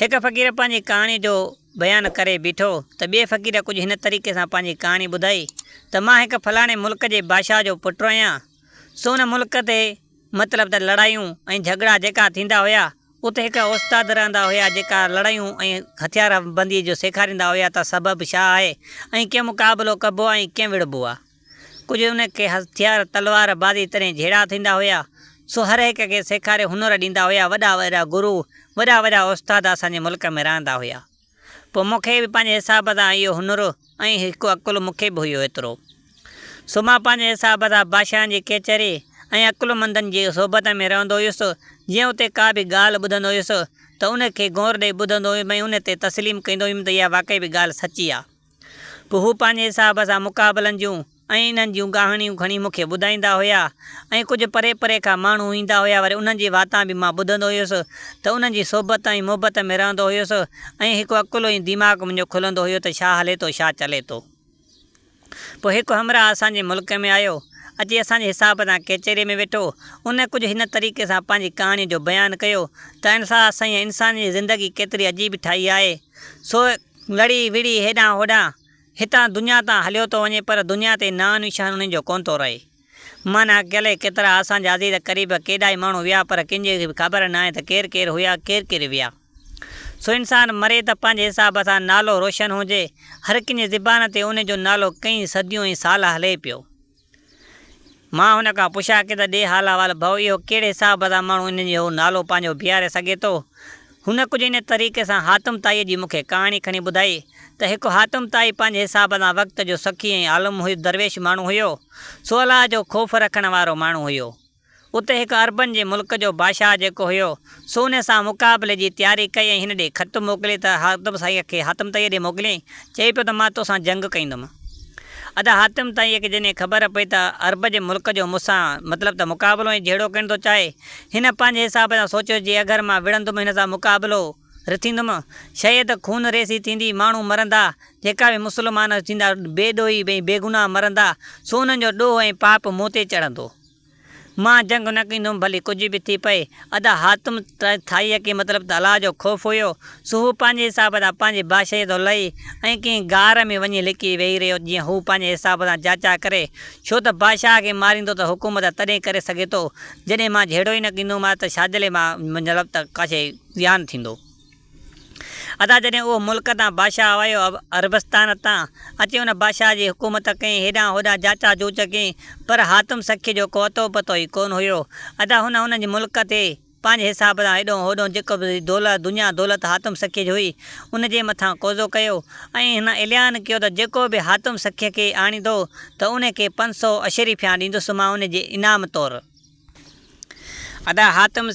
هڪ فقير پنهنجي ڪهاڻي جو بيان ڪري بيٺو ته ٻئي فقير ڪجهه هن طريقي سان پنهنجي ڪهاڻي ٻڌائي ته مان هڪ فلاڻي ملڪ جي بادشاهه جو پٽ آهيان سو ان ملڪ تي مطلب ته لڙايون ۽ جهڳڙا جيڪا ٿيندا هيا اتي هڪ استاد رهندا هيا جيڪا لڙايون ۽ هٿيار بندي جو سيکاريندا هيا ته سبب ڇا آهي ۽ ڪيئن مقابلو ڪبو آهي ۽ ڪيئن وڙهبو آهي. ڪجهه ان کي هٿيار تلوار بازي تڏهن جهيڙا ٿيندا هيا سو هر هڪ کي سيکاري هنر ڏيندا هيا وڏا وڏا گرو وڏا وڏا استاد اسان جي ملڪ ۾ رهندا هيا. پوء مون کي به پنهنجي حساب سان اهو هنر ۽ هڪ عقل مون کي به هيو ايترو. سو مان پنهنجي حساب سان بادشاهن جي ڪچهري ۽ عقلمندن جي صحبت ۾ رهندو هيس. جيئن اتي ڪا به ڳالهه ٻڌندو هيس ته ان کي غور ڏئي ٻڌندو هيم ۽ ان تي تسليم ڪندو هيم ته اها واقعي به ڳالهه سچي آ. پوء هو پنهنجي حساب سان مقابلن جون ۽ انهن جون ڳاهڻيون کڻي مون کي ٻڌائيندا هيا ۽ ڪجهه پري پري کان ماڻهو ايندا هيا وري انهن جي واتان به مان ٻڌندو هيس ته انهن جي صحبت ۽ محبت ۾ رهندو هيس ۽ هڪ عقل ۽ دماغ منهنجو کلندو هيو ته ڇا هلي ٿو ڇا چلي ٿو. پوء هڪ همراهه اسان جي ملڪ ۾ آيو اچي اسان جي حساب سان ڪچهريء ۾ ويٺو ان ڪجهه هن طريقي سان پنهنجي ڪهاڻيء جو بيان ڪيو ته الله سائين انسان جي زندگي ڪيتري عجيب ٺاهي آهي سو لڙي وڙهي هيڏانهن هوڏانهن هتان دنيا تان هليو ٿو وڃي پر دنيا تي نانء نشان انهن جو ڪونه ٿو رهي. معنيٰ الائي ڪيترا اسان جا عزيز قريب ڪيڏائي ماڻهو ويا پر ڪن جي به خبر ناهي ته ڪير ڪير هيا ڪير ڪير ويا. سو انسان مري ته پنهنجي حساب سان نالو روشن هجي هر ڪنهن جي زبان تي ان جو نالو ڪئين صديون ۽ سال هلي پيو. مان هن کان پڇا ڪئي ته ڏي حال احوال ڀئو اهو ڪهڙي حساب سان ماڻهو انهن جو نالو پنهنجو بيهاري سگهي ٿو؟ هن ڪجهه ان طريقي سان حاتم طائيء جي مون کي ڪهاڻي کڻي ٻڌائي ته هڪ حاتم طائي پنهنجي حساب سان وقت جو سخي ۽ عالم هيو درويش ماڻهو هيو سو الله جو خوف رکڻ وارو ماڻهو هيو. اتي هڪ عربن جي ملڪ جو بادشاهه جيڪو هيو، سو ان سان مقابلي جي تياري ڪئي ۽ هن ڏي خط موڪلي ته حاتم سائينء کي حاتم طائيء ڏي موڪليائين، چئي پيو ته مان توسان جنگ ڪيندم. ادا حاتم طائيء کي جڏهن خبر پئي ته عرب جي ملڪ جو مون سان مطلب ته مقابلو ۽ جهيڙو ڪرڻ ٿو چاهي، هن پنهنجي حساب سان سوچيو جي اگر مان وڙهندم هن سان مقابلو رٿيندم، شيد خون ريزي ٿيندي، ماڻهو مرندا، جيڪا به مسلمان ٿيندا بي ڏوهي ۽ بيگناهه مرندا، سو انهن جو ڏوهه ۽ پاپ مون تي چڙهندو. مان جنگ نه ڪندم ڀلي ڪجهه به ٿي پئي. ادا حاتم ٿائيء کي مطلب ته الله جو خوف هيو، سو هو پنهنجي حساب سان پنهنجي بادشاهيء تان لهي ۽ ڪنهن غار ۾ وڃي لڪي ويهي رهيو جيئن هو پنهنجي حساب سان جاچا ڪري، ڇو ته بادشاهه کي ماريندو ته حڪومت تڏهن ڪري سگهي ٿو، جڏهن مان جهيڙو ئي نه ڪندومانس ته ڇاجلي مان مطلب ته ڪا شيء زيان ٿيندو. ادا جڏهن اهو ملڪ تان بادشاهه آيو عربستان تان اچي ان بادشاهه جي حڪومت ڪئين هيڏانهن هوڏانهن جاچا جوچ ڪئين پر حاتم سخي جو ڪو اتو پتو ئي ڪونه هيو ادا هن ان جي ملڪ تي پنهنجي حساب سان هيڏهون هوڏهون جيڪو به دولت دنيا دولت حاتم سخي جي هئي ان جي مٿان قوضو ڪيو ۽ هن اعلان ڪيو ته جيڪو به حاتم سخي کي آڻيندو ته ان کي 500 اشريفيان ڏيندس مان ان جي انعام طور. ادا حاتم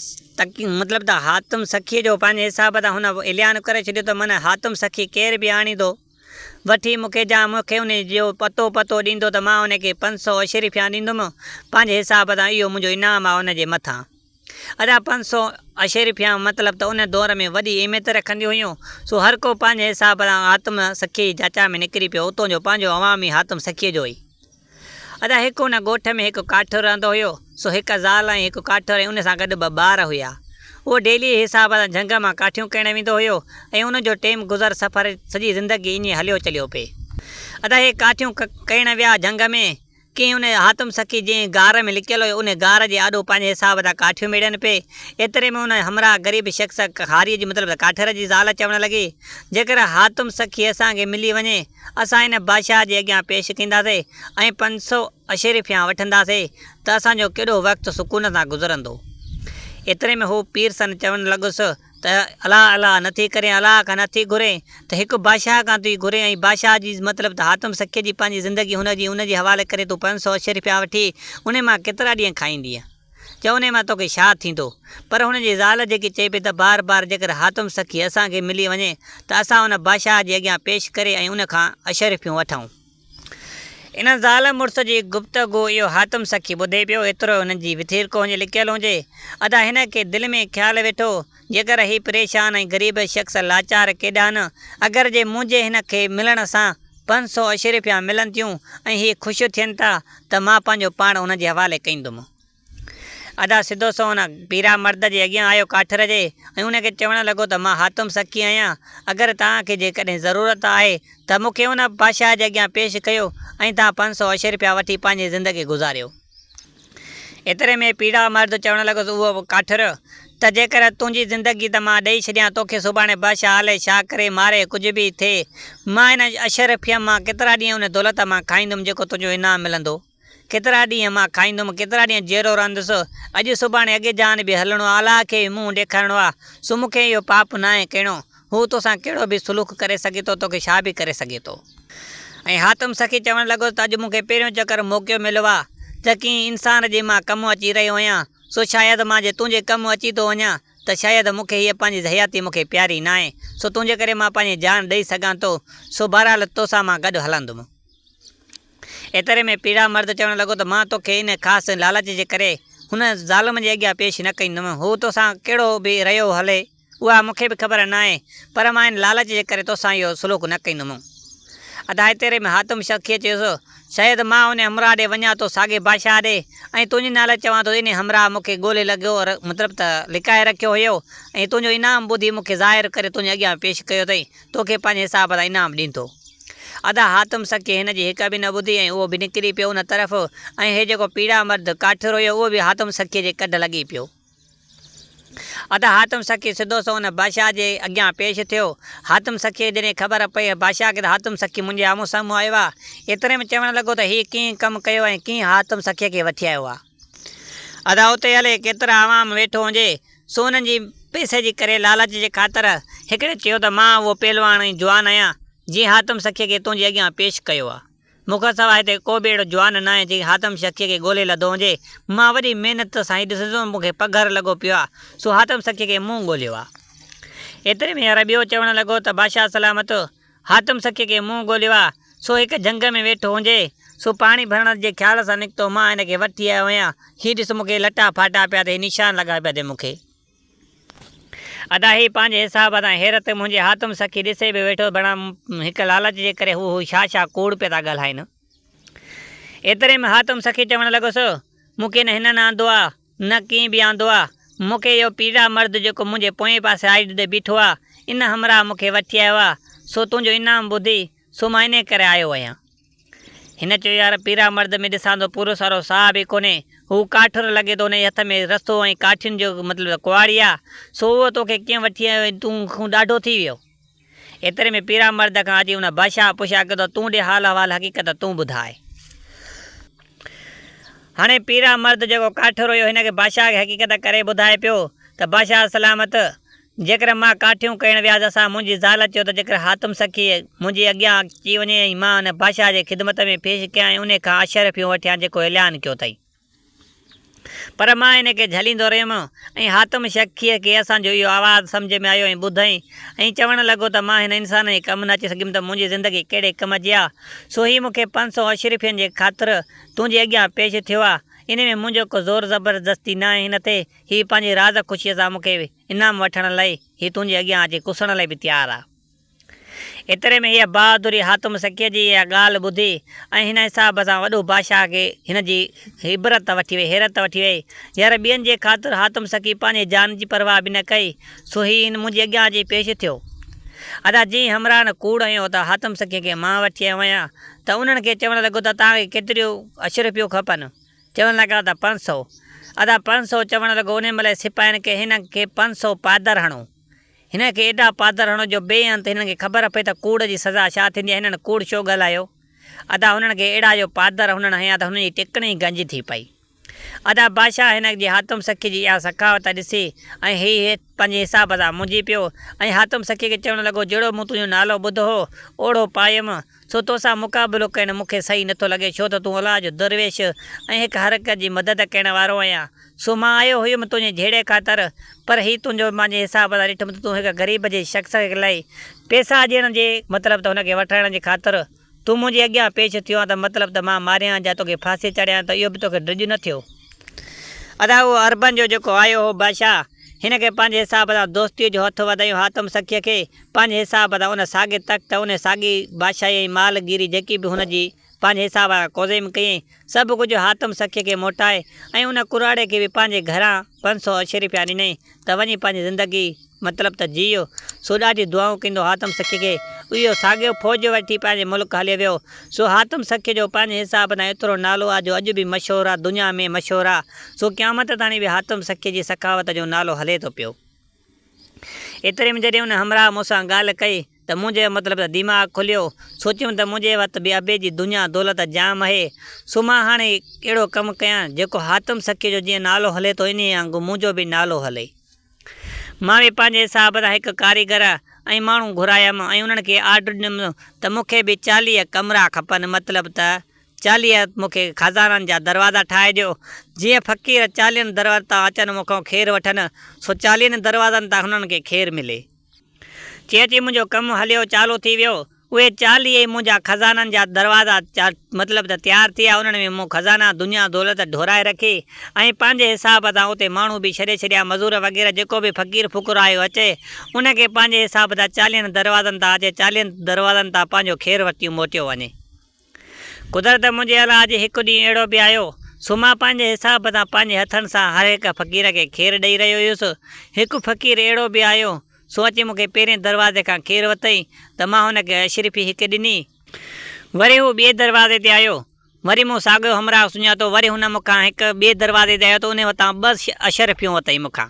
مطلب ته حاتم سخيء جو پنهنجي حساب تان هن اعلان ڪري ڇڏيو ته من حاتم سخي ڪير به آڻيندو وٺي مون کي جا مون کي ان جو پتو پتو ڏيندو ته مان ان کي 500 اشرفيان ڏيندم پنهنجي حساب تان اهو منهنجو انعام آهي ان جي مٿان. ادا 500 اشرفيان مطلب ته ان دور ۾ وڏي اهميت رکنديون هيون سو هر ڪو پنهنجي حساب تان حاتم سخيء جي جاچا ۾ نڪري پيو اتون جو پنهنجو عوام ئي حاتم سخيء جو ئي ادا هڪ ان ڳوٺ ۾ هڪ ڪاٺير رهندو هيو، سو هڪ زال ۽ هڪ ڪاٺير ۽ ان سان گڏ ٻه ٻار هيا. اهو ڊيلي جي حساب سان جهنگ مان ڪاٺيون ڪهڻ ويندو هيو ۽ ان جو ٽيم گذر سفر سڄي زندگي ائين هليو چليو پئي. ادا هي ڪاٺيون ڪهڻ ويا جهنگ ۾، ڪنهن ان حاتم سخي جنهن غار ۾ لڪيل هيو ان غار جي آڏو پنهنجي حساب سان ڪاٺيون ميڙين پئي. ايتري ۾ ان همراهه غريب شخص هاريء جي مطلب ته ڪاٺير جي زال چوڻ لڳي، جيڪر حاتم سخي اسان کي ملي وڃي اسان هن بادشاهه جي اڳيان پيش ٿينداسين ۽ 500 اشرفيان وٺنداسين ته اسان جو ڪيڏو وقت سڪون سان گذرندو. ايتري ۾ هو پيرسن چوڻ لڳس ته الله الله نه ٿي ڪرين، الله کان نه ٿي گهرين ته هڪ بادشاهه کان ٿي گهرين ۽ بادشاهه جي مطلب ته حاتم سخيء جي پنهنجي زندگي هن جي ان جي حوالي ڪري تون 500 اشرفيان وٺي انهي مان ڪيترا ڏينهن کائيندينء؟ چئو انهيء مان توکي ڇا ٿيندو؟ پر هن جي زال جيڪي چئي پئي ته بار بار جيڪر حاتم سخي اسان کي ملي وڃي ته اسان ان بادشاهه جي اڳيان پيش ڪري ۽ ان کان اشرفيون وٺون. ان زال مڙس جي گفتگو اهو حاتم سخي ٻڌي پيو، ايترو هن جي وٿيرڪو هنجي لڪيل هجي. ادا هن کي دل ۾ خيال ويٺو، جيڪر هي پريشان ۽ غريب شخص لاچار ڪيڏا نه، اگر جي منهنجي هن کي ملڻ سان 500 اشرفيان ملن ٿيون ۽ هي خوش ٿين ٿا ته مان پنهنجو پاڻ انهن جي حوالي ڪيندم. ادا سڌو سنئون ان پيرا مرد جي اڳيان آيو ڪاٺر جي ۽ ان کي چوڻ لڳو ته مان حاتم سخي آهيان، اگر توهان کي جيڪڏهن ضرورت آهي ته مون کي ان بادشاهه جي اڳيان پيش ڪيو ۽ توهان 500 اشرفيا وٺي پنهنجي زندگي گذاريو. ايتري ۾ پيڙا مرد چوڻ لڳس اهو ڪاٺر ته جيڪر تنهنجي زندگي ته مان ڏئي ڇڏيان توکي سڀاڻي بادشاهه الائي ڇا ڪري ماري ڪجهه به ٿئي مان ان اشرفيا مان ڪيترا ڏينهن ان دولت مان کائيندم جيڪو تنهنجو انعام ملندو. ڪيترا ڏينهن مان کائيندم، ڪيترا ڏينهن جيئرو رهندس، اڄ سڀاڻي اڳي جهان به هلڻو آ، الله کي به منهن ڏيکارڻو آ، سو مون کي اهو پاپ ناهي ڪرڻو، هو توسان ڪهڙو به سلوڪ ڪري سگهي ٿو، توکي ڇا به ڪري سگهي ٿو. ۽ حاتم سخي چوڻ لڳو ته اڄ مون کي پهريون چڪر موقعو مليو آ ته ڪنهن انسان جي مان ڪم اچي رهيو آهيان، سو شايد مان جي تنهنجي ڪم اچي ٿو وڃان ته شايد مون کي هيء پنهنجي حياتي مون کي پياري ناهي، سو تنهنجي ڪري مان پنهنجي جان ڏئي سگهان ٿو، سو بهرحال توسان مان گڏ هلندم. ايتري ۾ پيڙا مرد چوڻ لڳو ته مان توکي ان خاص لالچ جي ڪري هن ظالم جي اڳيان پيش نه ڪندم. هو توسان ڪهڙو به رهيو هلي، اها مون کي به خبر ناهي، پر مان ان لالچ جي ڪري توسان اهو سلوڪ نه ڪندم. ادا ايتري ۾ حاتم شخيء چيس، شايد مان ان همراهه ڏي وڃان ٿو ساڳي بادشاهه ڏي ۽ تنهنجي نالي چوان ٿو انهي همراهه مون کي ڳولي لڳو مطلب ته لڪائي رکيو هيو ۽ تنهنجو انعام ٻڌي مون کي ظاهر ڪري تنهنجي اڳيان پيش ڪيو اٿئي. توکي پنهنجي حساب سان انعام ڏيندو. ادا حاتم سخي هن جي هڪ به نه ٻڌي ۽ اهو به نڪري پيو ان طرف ۽ هي جيڪو پيڙا مرد ڪاٺير هيو اهو به حاتم سخيء جي ڪڍ لڳي پيو. ادا حاتم سخي سڌو سنئون ان بادشاهه جي اڳيان پيش ٿيو. حاتم سخيء کي جڏهن خبر پئي بادشاهه کي ته حاتم سخي منهنجي آمهون سامهون آيو آ. ايتري ۾ چوڻ لڳو ته هي ڪيئن ڪم ڪيو ۽ ڪيئن حاتم سخيء کي وٺي آيو آ. ادا اتي الائي ڪيترا عوام ويٺو هجي سو انهن جي پئسي جي ڪري لالچ جي خاطر هڪڙي چيو ته مان اهو پهلواڻ ۽ جوان آهيان، جنهن حاتم سخيء کي تنهنجي اڳيان پيش ڪيو آ. مون کان سواء هتي ڪو به اهڙو جوان ناهي جنهن حاتم سخيء کي ڳولي لڌو هجي. مان وڏي محنت سان هي ڏسندس مون کي پگهر لڳو پيو آ، سو حاتم سخيء کي مون ڳوليو آ. ايتري ۾ يار ٻيو چوڻ لڳو ته بادشاهه سلامت! حاتم سخيء کي مون ڳوليو آ، سو هڪ جهنگ ۾ ويٺو هجي، سو پاڻي ڀرڻ جي خيال سان نڪتو، مان هن کي وٺي آيو آهيان، هي ڏس مون کي لٽا ڦاٽا پيا ٿي، نشان لڳا پيا ٿي مون کي. ادا هي پنهنجي حساب سان حيرت منهنجي حاتم سخي ڏسي به ويٺو، بڻا هڪ لالچ جي ڪري هو هو ڇا ڇا ڪوڙ پيا ٿا ڳالهائين. ايتري ۾ حاتم سخي چوڻ لڳس، مون کي نه هنن آندو آ، نه ڪنهن به آندو آ. مون کي اهو پيڙا مرد جيڪو منهنجي پوئين پاسي آئيڊ تي بيٺو آ، ان همراهه مون کي وٺي آيو آ، سو تنهنجو انعام ٻڌي، سو مان انهيء ڪري آيو آهيان. هن چيو، يار پيرا مرد ۾ ڏسان ٿو پورو سارو ساهه به ڪونهي. هو ڪاٺر لڳي ٿو، هن جي هٿ ۾ رسو ۽ ڪاٺين جو مطلب ته ڪهاڙي آ، سو اهو توکي ڪيئن وٺي آيو ۽ تون کون ڏاڍو ٿي ويو. ايتري ۾ پيرا مرد کان اچي ان بادشاهه پڇا ڪيو ته تون ڏي حال احوال حقيقت تون ٻڌاء. هاڻي پيرا مرد جيڪو ڪاٺير هيو هن کي بادشاهه کي حقيقت ڪري ٻڌائي پيو ته بادشاهه سلامت جيڪڏهن مان ڪاٺيون ڪهڻ ويس اسان منهنجي زال چيو ته جيڪر حاتم سخي منهنجي اڳيان اچي وڃي ۽ مان ان بادشاهه جي خدمت ۾ پيش ڪيان ۽ انهي کان اشرفيون وٺيان جيڪو اعلان ڪيو اٿئي. پر مان هن کي جهليندو رهيم ۽ حاتم شخيء کي اسان جو اهو آواز سمجهه ۾ آيو ۽ ٻڌائين ۽ چوڻ لڳو ته مان هن انسان جي ڪم نه اچي سگهيم ته منهنجي زندگي ڪهڙي ڪم جي آ، سو هي مون کي 500 اشرفين جي خاطر تنهنجي اڳيان پيش ٿيو آ، ان ۾ منهنجو ڪو زور زبردستي ناهي هن تي، هي پنهنجي راز خوشيء سان مون کي انعام وٺڻ لئي هي تنهنجي اڳيان اچي ڪسڻ لئي به تيار آ. ايتري ۾ هيء بهادري حاتم سخيء جي اها ڳالهه ٻڌي ۽ هن حساب سان وڏو بادشاهه کي هن جي عبرت وٺي وئي، حيرت وٺي وئي. يار ٻين جي خاطر حاتم سخي پنهنجي جان جي پرواهه به نه ڪئي، سو هي هن منهنجي اڳيان اچي پيش ٿيو. ادا جنهن همراهن ڪوڙ هنيو ته حاتم سخيء کي مان وٺي آيو آهيان ته انهن کي چوڻ لڳو ته توهان کي ڪيتريون اشرفيون کپن؟ چوڻ لڳا ته 500. ادا 500 چوڻ لڳو انهيء مهل سپاهين کي هن کي 500 پادر هڻو. هن کي ايڏا پادر هڻو جو بي انت هنن کي خبر پئي ته ڪوڙ جي سزا ڇا ٿيندي آهي، هنن ڪوڙ ڇو ڳالهايو؟ ادا هنن کي اهڙا جو پادر هنن هنيا ته هنن جي ٽڪڻي ئي گنج ٿي پئي. ادا بادشاهه هن جي حاتم سخي جي اها سخاوت ڏسي ۽ هي پنهنجي حساب سان منجهي پيو ۽ حاتم سخي کي چوڻ لڳو جهڙو مون تنهنجو نالو ٻڌو هو اوڙو پايم، سو توسان مقابلو ڪرڻ مون کي صحيح نٿو لڳي ڇو ته تون الله جو درويش ۽ هڪ هرهڪ جي مدد ڪرڻ وارو آهيان. سو مان آيو هيم تنهنجي جهيڙي خاطر، پر هي تنهنجو مانجي حساب سان ڏٺم ته تون هڪ غريب جي شخص لاء پئسا ڏيڻ جي مطلب ته هن کي وٺرائڻ جي خاطر تون منهنجي اڳيان پيش ٿيو آن ته مطلب ته مان ماريان جا توکي ڦاسي چاڙهيان ته اهو به توکي ڊڄ نه ٿيو. ادا اهو عربن جو جيڪو آيو هو بادشاهه هن کي پنهنجي حساب سان دوستيء جو هٿ وڌايون حاتم سخيء کي پنهنجي حساب سان ان ساڳي تخت ان ساڳي بادشاهي ۽ مال گيري جيڪي به هن جي پنهنجي حساب سان ڪوزي ۾ ڪيائين. سڀ ڪجهه حاتم سخيء کي موٽائي ۽ ان ڪراڙي کي به پنهنجي گهران 500 اشرفيا ڏنائين ته وڃي پنهنجي زندگي مطلب ته جيء. سو ڏاڍيون دعائون ڪندو حاتم سخيء کي اهو ساڳيو فوج وٺي پنهنجي ملڪ هليو ويو. سو حاتم سخيء جو پنهنجي حساب سان ايترو نالو آ جو اڄ به مشهور آ دنيا ۾ مشهور آ. سو قيامت تاڻي به حاتم سخيء جي سخاوت جو نالو هلي ٿو پيو. ايتري ۾ جڏهن ان همراهه مون سان ڳالهه ڪئي ته منهنجي مطلب ته دماغ کليو. سوچيم ته منهنجي وت به ابي جي دنيا دولت جام اهي، سو مان هاڻي اهڙو ڪم ڪيان جيڪو حاتم سخيء جو جيئن نالو هلي ٿو انهيء وانگر منهنجو به نالو هلي. مان به پنهنجي حساب سان هڪ ڪاريگر ۽ ماڻهو گهرايم ۽ انهن کي آرڊر ڏنم ته مون کي به 40 ڪمرا کپن مطلب ته 40 مون کي خزانن جا دروازا ٺاهي ڏيو. جيئن فقير چاليهن دروازن تان اچن مون کان خير وٺن، سو چاليهن دروازن تان هنن کي خير ملي. چي اچي منهنجو ڪم هليو چالو ٿي ويو. اهي 40 ئي منهنجا خزانن جا دروازا مطلب ته تيار ٿيا، انهن ۾ مون خزانا دنيا دولت ڍورائي رکي ۽ پنهنجي حساب سان اتي ماڻهو به ڇڏي ڇڏيا، مزور وغيره جيڪو به فقير فقرا آيو اچي، ان کي پنهنجي حساب سان چاليهن دروازن تان اچي چاليهن دروازن تان پنهنجو خير وٺي موٽيو وڃي. قدرت منهنجي الله اڄ هڪ ڏينهن اهڙو به آيو، سو مان پنهنجي حساب سان پنهنجي هٿن سان هر هڪ فقير کي کير ڏئي رهيو هيس. هڪ فقير اهڙو به آيو، سو اچي مون کي پهرين دروازي کان کير وتئي ته مان هن کي اشرفي هڪ ڏني. وري هو ٻئي دروازي تي آيو، وري مون ساڳيو همراهه سڃاتو، وري هن مون کان هڪ ٻئي دروازي تي آيو ته انهي وتان ٻه اشرفيون وتئي مون کان.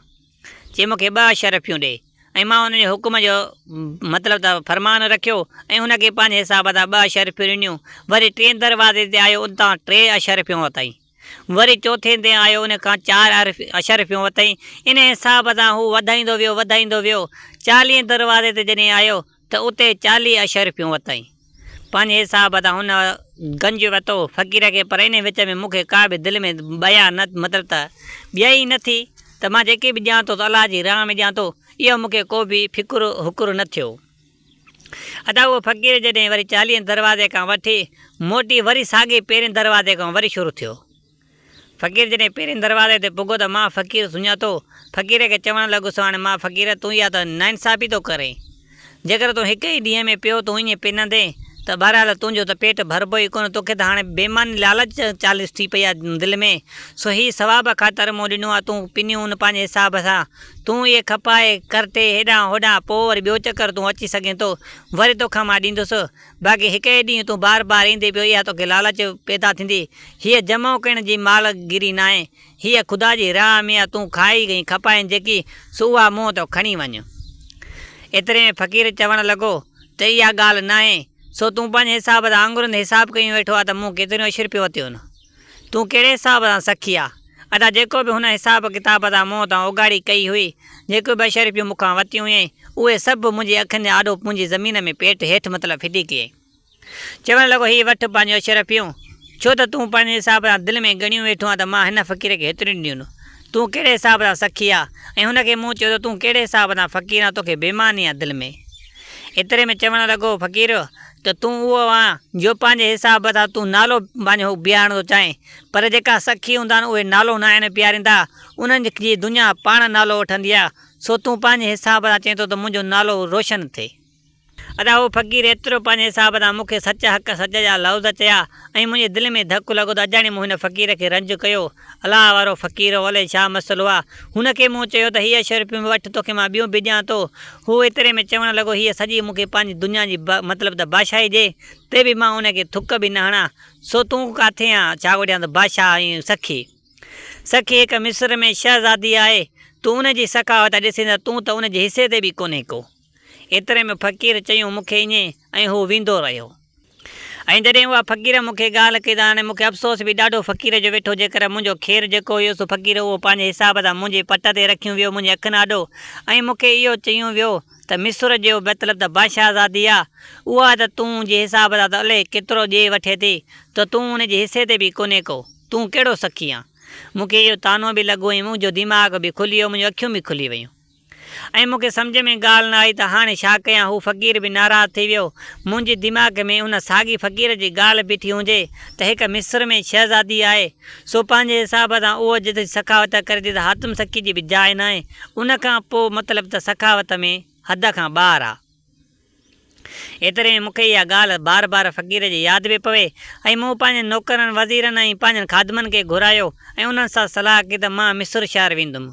چي مون کي ٻه اشرفيون ڏي ۽ مان ان جي حڪم جو مطلب ته فرمان رکيو ۽ هن کي پنهنجي حساب سان ٻه اشرفيون ڏنيون. وري ٽئين دروازي تي آيو اتان ٽي اشرفيون ورتائين. وري چوٿين تي آيو ان کان چار اشرفيون ورتائين. ان حساب سان هو وڌائيندو ويو وڌائيندو ويو. چاليهين دروازي تي جڏهن آيو ته اتي 40 اشرفيون ورتائين. پنهنجي حساب سان هن گنج ورتو فقير کي پر انهي وچ ۾ مون کي ڪا به دل ۾ ٻيا نه مطلب ته ٻيا ئي نه ٿي ته مان جيڪي به ڏيان ٿو ته الله جي راهه ۾ ڏيان ٿو اهو مون کي ڪو به فڪر هڪر نه ٿيو. ادا اهو فقير جڏهن وري چاليهين دروازي کان وٺي موٽي وري ساڳئي پهرين دروازي کان وري شروع ٿيو. فقير جڏهن پهرين دروازي تي پڳو ته مان فقير سڃاتو. فقير کي چوڻ لڳس هاڻي مان فقير تون اها ته ناانصافي ٿو ڪرين. جيڪر تون هڪ ئي ڏينهن ۾ پيو تون ائين پنندين ته بهرحال تنهنجو ته پيٽ ڀربو ئي ڪونه توکي ته هاڻي بيماني لالچ چاليس ٿي پئي آهي دل ۾ سو هي ثواب خاطر مون ڏنو آهي تون پنيون ان پنهنجي حساب سان تون اهي کپائي ڪرٽي هيڏانهن هوڏانهن پوء وري ٻيو چڪر تون اچي سگهين ٿو وري توکان مان ڏيندس باقي هڪ ئي ڏينهن تون بار بار ايندين پيو اها توکي لالچ پيدا ٿيندي. هيء جمع ڪرڻ جي مال گيري ناهي. هيء خدا جي راهه ۾ آ تون کائي ۽ کپائين جيڪي، سو اها منهن تان کڻي وڃ. ايتري ۾ فقير چوڻ لڳو ته اها ڳالهه ناهي، سو تون پنهنجي حساب سان آڱرين تي حساب ڪيون ويٺو آ ته مون ڪيتريون اشرفيون ورتيون. تون ڪهڙي حساب سان سکي آ؟ ادا جيڪو به هن حساب ڪتاب تان منهن تان اوڳاڙي ڪئي هئي، جيڪي به اشرفيون مون کان ورتيون هيائين، اهي سڀ منهنجي اکين جي آڏو منهنجي زمين ۾ پيٽ هيٺ مطلب ڦٽي ڪيائين. چوڻ لڳو، هي وٺ پنهنجون اشرفيون، ڇو ته تون پنهنجي حساب سان دل ۾ ڳڻيون ويٺو آن ته مان هن فقير کي هيتريون ڏنيون. تون ڪهڙي حساب سان سخي آ؟ ۽ هن کي مون چيو ته تون ڪهڙي حساب سان فقير آن، توکي بيماني آ دل ۾. ايتري ۾ چوڻ لڳو فقير ته تون اهو آن جو پنهنجي حساب سان تون نالو پنهنجو بيهارڻ ٿو چاهين، پر جيڪا سخي هوندا آهن اهي نالو ناهن بيهاريندا، انهن جي دنيا پاڻ نالو وٺندي آ، سو تون پنهنجي حساب سان چئين ٿو ته منهنجو نالو روشن ٿئي. ادا اهو فقير ايترو پنهنجي حساب سان مون کي سچ حق سچ جا لفظ چيا ۽ منهنجي دل ۾ ڌڪ لڳو ته اجاڻي مون هن فقير کي رنج ڪيو. الله وارو فقير هو الائي ڇا مسئلو آ. هن کي مون چيو ته هيء اشرفيون به وٺ توکي مان ٻيون به ڏيان ٿو. هو ايتري ۾ چوڻ لڳو هيء سڄي مون کي پنهنجي دنيا جي مطلب ته بادشاهي ڏي ته به مان ان کي ٿڪ به نه هڻان. سو تون ڪاٿي آن ڇا وٺيان ته بادشاهه ۽ سخي. سخي هڪ مصر ۾ شهزادي آهي. تون ان جي سخاوت ڏسين ته تون ته ان جي حصي تي به ڪونهين ڪو. ايتري ۾ فقير چيو مون کي ائين ۽ هو ويندو رهيو. ۽ جڏهن اها فقير مون کي ڳالهه ڪئي ته هاڻي مون کي افسوس به ڏاڍو فقير جو ويٺو جيڪر منهنجو کير جيڪو هيو سو فقير اهو پنهنجي حساب سان منهنجي پٽ تي رکيون ويو منهنجي اکين آڏو ۽ مون کي اهو چيون ويو ته مصر جو مطلب ته بادشاهزادي آ اها ته تون جي حساب سان ته الائي ڪيترو ڏي وٺي ٿي ته تون ان جي حصي تي به ڪونهي ڪو تون ڪهڙو سخي آن مون کي اهو طعنو به لڳو ۽ منهنجو دماغ به کلي ويو منهنجون اکيون به کلي ويون. ۽ مون کي سمجهه ۾ ڳالهه نه آئي ته هاڻي ڇا ڪيان، هو فقير به ناراض ٿي ويو. منهنجي دماغ ۾ ان ساڳي فقير جي ڳالهه بيٺي هجي ته هڪ مصر ۾ شهزادي آهي، سو پنهنجي حساب سان اهو جتي سخاوت ڪري ٿي ته حاتم سخي جي به جاء ناهي، ان کان پوء مطلب ته سخاوت ۾ حد کان ٻاهر آ. ايتري ۾ مون کي اها ڳالهه بار بار فقير جي ياد پئي پوي ۽ مون پنهنجن نوڪرن، وزيرن ۽ پنهنجن خادمن کي گهرايو ۽ انهن سان صلاح ڪئي ته مان مصر شهر ويندم.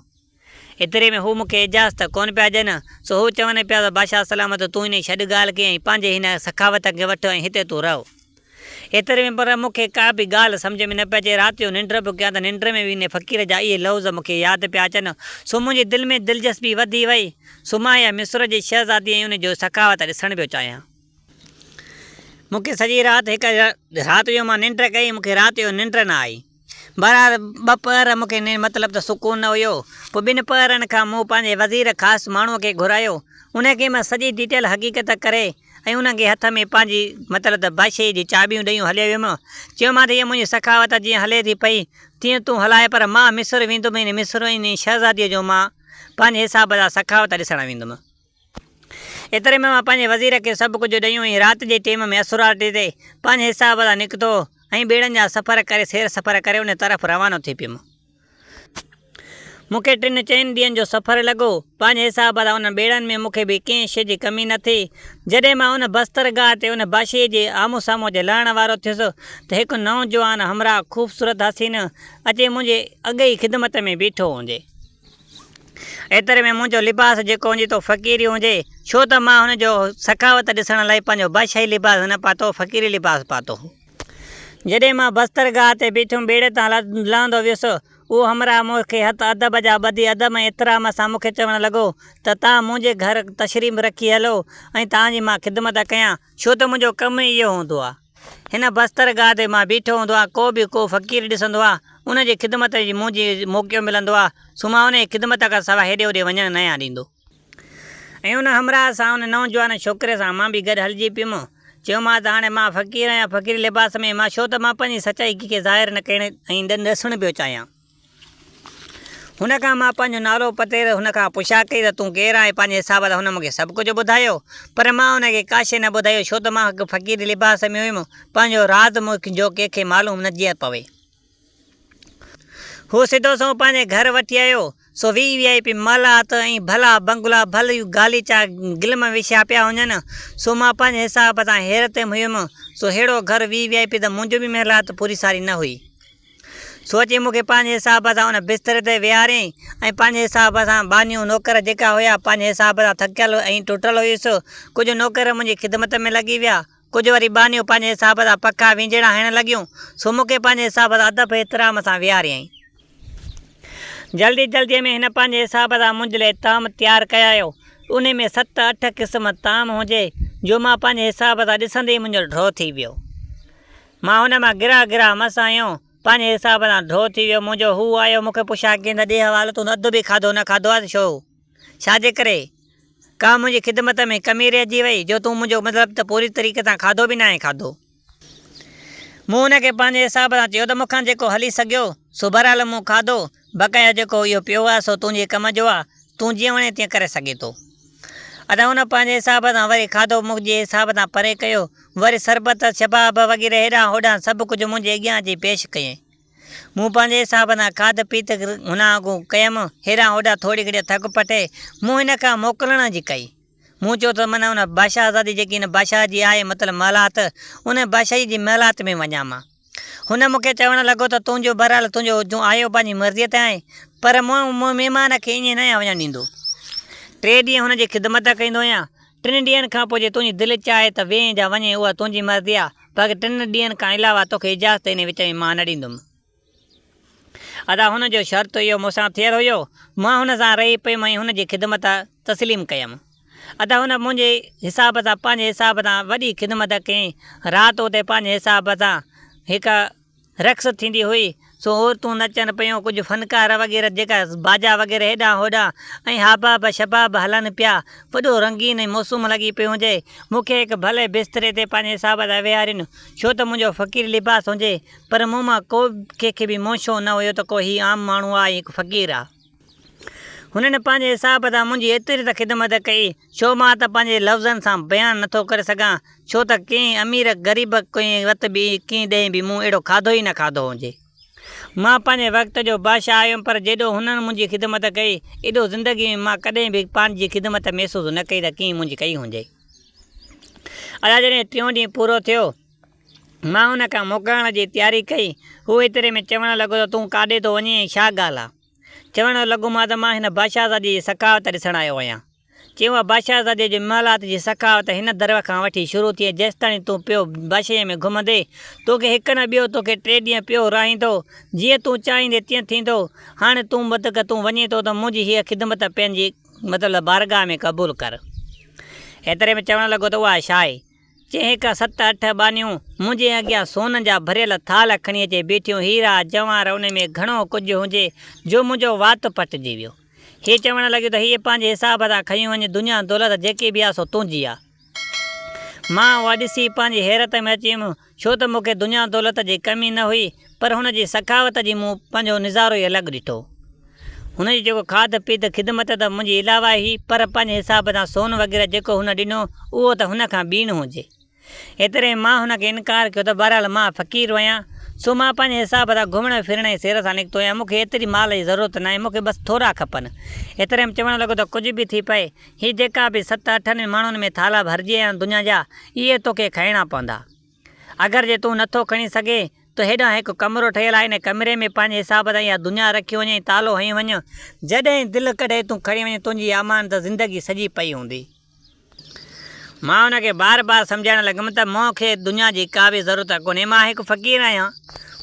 ايتري ۾ هو مون کي اجازت ڪونه پيا ڏين، سو هو چون پيا ته بادشاهه سلامت تون انهي ڇڏ ڳالهه کي ۽ پنهنجي هن سخاوت کي وٺ ۽ هتي تون رهه. ايتري ۾ پر مون کي ڪا به ڳالهه سمجهه ۾ نه پئي اچي. رات جو ننڊ به ڪيان ته ننڊ ۾ به انهي فقير جا اهي لفظ مون کي ياد پيا اچن. سو منهنجي دل ۾ دلچسپي وڌي وئي. سو مان اها مصر جي شهزادي ۽ ان جو سخاوت ڏسڻ پيو چاهيان. مون کي سڄي رات هڪ رات جو مان ننڊ ڪئي، مون کي رات جو ننڊ نه آئي. بهرحال ٻه پهر مون کي مطلب ته سڪون نه هيو. پوء ٻن پهرن کان مون پنهنجي وزير خاص ماڻهوء کي گهرايو. ان کي مان سڄي ڊيٽيل حقيقت ڪري ۽ ان کي هٿ ۾ پنهنجي مطلب ته بادشاهيء جي چاٻيون ڏيون هليو ويم. چيومانس ته هيء منهنجي سخاوت جيئن هلي ٿي پئي، تيئن تون هلاء پر مان مصر ويندم ۽ مصر ۽ شهزاديء جو مان پنهنجي حساب سان سخاوت ڏسڻ ويندم. ايتري ۾ مان پنهنجي وزير کي سڀ ڪجهه ڏيون ۽ رات جي ٽيم ۾ اسراٽي تي پنهنجي حساب سان نڪتو ۽ ٻيڙن جا سفر ڪري سير سفر ڪري ان طرف روانو ٿي پيم. مون کي ٽن چئن ڏينهن جو سفر لڳو. پنهنجي حساب سان انهن ٻيڙن ۾ مون کي به ڪنهن شيء جي ڪمي نه ٿي. جڏهن مان ان بستر گاهه تي ان باشيء جي آمهون سامهون اچي لهڻ وارو ٿيس ته هڪ نوجوان همراهه خوبصورت حسين اچي منهنجي اڳ ئي خدمت ۾ بيٺو هجي. ايتري ۾ منهنجو لباس جيڪو هجي تو فقيري هجي، ڇو ته مان هن جو سخاوت ڏسڻ لاء پنهنجو بادشاهي لباس نه پاتو، فقيري لباس پاتو هو. جڏهن مان بسترگاهه تي بيٺم، ٻيڙي تان لهندو ويس، اهو همراهه مون کي هٿ ادب جا ٻڌي ادب ۽ احترام سان مون کي چوڻ لڳو ته توهان منهنجي گهر تشريف رکي هلو ۽ توهان جي مان خدمت ڪيان، ڇو ته منهنجو ڪم ئي اهو هوندو آهي. هن بستر گاهه تي مان بيٺو هوندو آهيان، ڪو به ڪو فقير ڏسندو آهي، ان جي خدمت جي منهنجي موقعو ملندو آهي، سو مان ان جي خدمت کان سواء هيڏي هوڏي وڃڻ نه آهيان ڏيندو. ۽ ان همراهه سان، ان نوجوان ڇوڪري سان مان به گڏ هلجي پيم. چيومانس ته هاڻي مان فقير آهيان، فقيري لباس ۾ مان ڇو ته مان پنهنجي سچائي ڪنهن کي ظاهر نه ڪرڻ ۽ نه ڏسڻ پيو چاهيان. هن کان مان پنهنجو نالو پتي هن کان پڇا ڪئي ته تون ڪير آهين؟ پنهنجي حساب سان هن مون کي سڀ ڪجهه ٻڌايو، پر مان هن کي ڪا شيء نه ٻڌايو، ڇو ته مان هڪ فقيري لباس ۾ هيم، پنهنجو راز مون جو ڪنهن کي معلوم نه جيئن پوي. هو سڌو سنئون پنهنجي گهر وٺي آيو، سو وي وي آء پي محلات ۽ ڀلا بنگلا، ڀليون غاليچا گلم وڇيا پيا هجن، سو مان پنهنجي حساب سان حيرت ۾ هيم، سو ههڙو گهر وي وي آء پي ته منهنجو به محلات پوري ساري نه هئي. سو اچي مون کي پنهنجي حساب سان ان بستري تي ويهاريائين ۽ پنهنجي حساب سان ٻانهيون نوڪر جيڪا هيا پنهنجي حساب سان ٿڪيل ۽ ٽٽل هيس. ڪجهه نوڪر منهنجي خدمت ۾ لڳي ويا. ڪجهه وري ٻانهيون پنهنجي حساب سان پکا وينجهڙا هڻڻ لڳيون. سو مون کي پنهنجي حساب سان ادب احترام سان ويهاريائين. جلدي جلديء ۾ هن پنهنجي حساب سان منهنجي لاء طعام تيار ڪيايو. انهي ۾ ست اٺ قسم طعام هجي جو مان پنهنجي حساب سان ڏسندي ئي منهنجو ڍؤ ٿي ويو. مان هن مان گرهه گرهه مس آيو، پنهنجي حساب سان ڍو ٿي ويو منهنجو. هو آيو مون کي پڇا ڪيائين ته ڏي حوالو تون اڌ به کاڌو نه کاڌو آهي ته ڇو؟ ڇا جي ڪري؟ ڪا منهنجي خدمت ۾ ڪمي رهجي وئي جو تون منهنجو مطلب ته پوري طريقي سان کاڌو به ناهي کاڌو. مون هن کي پنهنجي حساب سان چيو ته مون کان جيڪو هلي سگهيو سو بهرحال مون کاڌو، بقايا جيڪو اهو پيو آهي سو تنهنجي ڪم جو آهي، تون جيئن وڻين تيئن ڪري سگهين ٿو. ادا هن پنهنجي حساب سان وري کاڌو منهنجي حساب سان پري ڪيو، وري شربت، شباب وغيره هيڏانهن هوڏانهن سڀ ڪجهه منهنجي اڳيان اچي پيش ڪيائين. مون پنهنجي حساب سان کاڌ پيت هن آگون ڪيم، هيڏانهن هوڏانهن ٿوري گهڙي ٿڪ پٽي، مون هن کان موڪلڻ جي ڪئي. مون چيو ته من ان بادشاهزادي جيڪي هن بادشاهه جي آهي مطلب محلات، ان بادشاهي جي محلات ۾ وڃان مان. هن مون کي چوڻ لڳو ته تنهنجو بهرحال تنهنجو تون آيو پنهنجي مرضيء تي آهين، پر مون مهمان کي ائين ناهيان وڃڻ ڏيندو. ٽي ڏينهن هن جي خدمت ڪندو آهيان. ٽن ڏينهن کان پوء جي تنهنجي دل چاهي ته ويهين جا وڃين اها تنهنجي مرضي آهي، باقي ٽن ڏينهن کان علاوه توکي اجازت انهي وچ ۾ مان نه ڏيندم. ادا هن جو شرط اهو مون سان ٿيل هيو. مان هن سان رهي پيم ۽ هن جي خدمت تسليم ڪيم. ادا هن منهنجي حساب سان پنهنجي حساب سان وڏي خدمت ڪئي. رات اتي پنهنجي حساب سان هڪ رقص ٿيندي هئي، سو عورتون نچن پيون، ڪجهه فنڪار وغيره جيڪا باجا وغيره هيڏانهن هوڏانهن ۽ حباب شباب هلن پيا. وڏو رنگين ۽ موسم لڳي پيو هجي. مون کي هڪ ڀلي بستري تي پنهنجي حساب سان ويهارين، ڇو ته منهنجو فقيري لباس هجي، پر مون مان ڪو ڪنهن کي به منشو نه هيو ته ڪو هي عام ماڻهو آ ۽ هڪ فقير آ. هنن پنهنجي حساب سان منهنجي ايتري ته خدمت ڪئي، ڇو مان ته پنهنجي لفظن سان بيان نه ٿو ڪري سگهان، ڇو ته ڪنهن امير غريب ڪنهن وت به ڪنهن ڏينهن به مون اهڙو کاڌو ئي نه کاڌو هجي. مان پنهنجي وقت جو بادشاهه آهيم پر جيڏو هنن منهنجي خدمت ڪئي، ايڏو زندگي ۾ مان ڪڏهن به پنهنجي خدمت محسوس نه ڪئي ته ڪنهن منهنجي ڪئي هجي. ادا جڏهن ٽيون ڏينهن پورو ٿيو، مان ان کان موڪلائڻ جي تياري ڪئي. هو ايتري ۾ چوڻ لڳو ته تون ڪاڏي ٿو وڃين ۽ ڇا ڳالهه آ؟ چوڻ لڳومان ته مان هن بادشاهزاديء جي سخاوت ڏسڻ آيو آهيان. چيم اها بادشاهزاديء جي محلات جي سخاوت هن در کان وٺي شروع ٿئي جيستاڻي تون پيو بادشاهيء ۾ گهمندين، توکي هڪ نه ٻيو توکي ٽي ڏينهن پيو رهائيندو، جيئن تون چاهيندين تيئن ٿيندو. هاڻي تون مدڪ تون وڃين ٿو ته منهنجي هيء خدمت پنهنجي مطلب بارگاهه ۾ قبول ڪر. ايتري ۾ چوڻ لڳو ته اها ڇا آهي؟ چيائين هڪ ست اٺ ٻانهيون منهنجي اڳيان سون جا ڀريل ٿالهه کڻي اچي بيٺيون، هيرا جواهر ان ۾ گهڻو ڪجهه هجي جو منهنجو وات پٽجي ويو. هي چوڻ لڳيون ته هيء پنهنجي حساب سان کنيون وڃ، دنيا دولت جيڪي به آ سو تنهنجي آ. مان اها ڏسي پنهنجي حيرت ۾ اچي ويم، ڇو ته مون کي دنيا دولت جي ڪمي نه هئي، پر هن جي سخاوت جي مون پنهنجو نظارو ئي الڳ ڏٺو. هن جي جيڪو کاڌ پيت خدمت ته منهنجي علاوه هئي، پر پنهنجي حساب سان سون وغيره جيڪو هن ڏنو، اهو ته هن کان ٻيڻ هجي. ايتري ۾ مان هن کي انڪار ڪيو ته بهرحال مان فقير آهيان، سو مان پنهنجي حساب سان گهمڻ ڦرڻ ۽ سير سان نڪتو آهيان، مون کي ايتري مال جي ضرورت ناهي، مون کي بس ٿورا کپن. ايتري ۾ چوڻ لڳو ته ڪجهه به ٿي پئي، هي جيڪا به ست اٺن ماڻهن ۾ ٿالها ڀرجي آيا آهن دنيا جا، اهي توکي کڻڻا پوندا. اگر جي تون نٿو کڻي سگهين ته هيڏانهن هڪ ڪمرو ٺهيل آهي، ان ڪمري ۾ پنهنجي حساب سان اها دنيا رکي وڃ ۽ تالو هنئي وڃ، جڏهن دل ڪڍئي تون کڻي وڃ، تنهنجي امانت زندگي سڄي پئي هوندي. مان هن کي بار بار سمجهائڻ لڳم ته مون کي دنيا جي ڪا به ضرورت ڪونهي، مان هڪ فقير آهيان،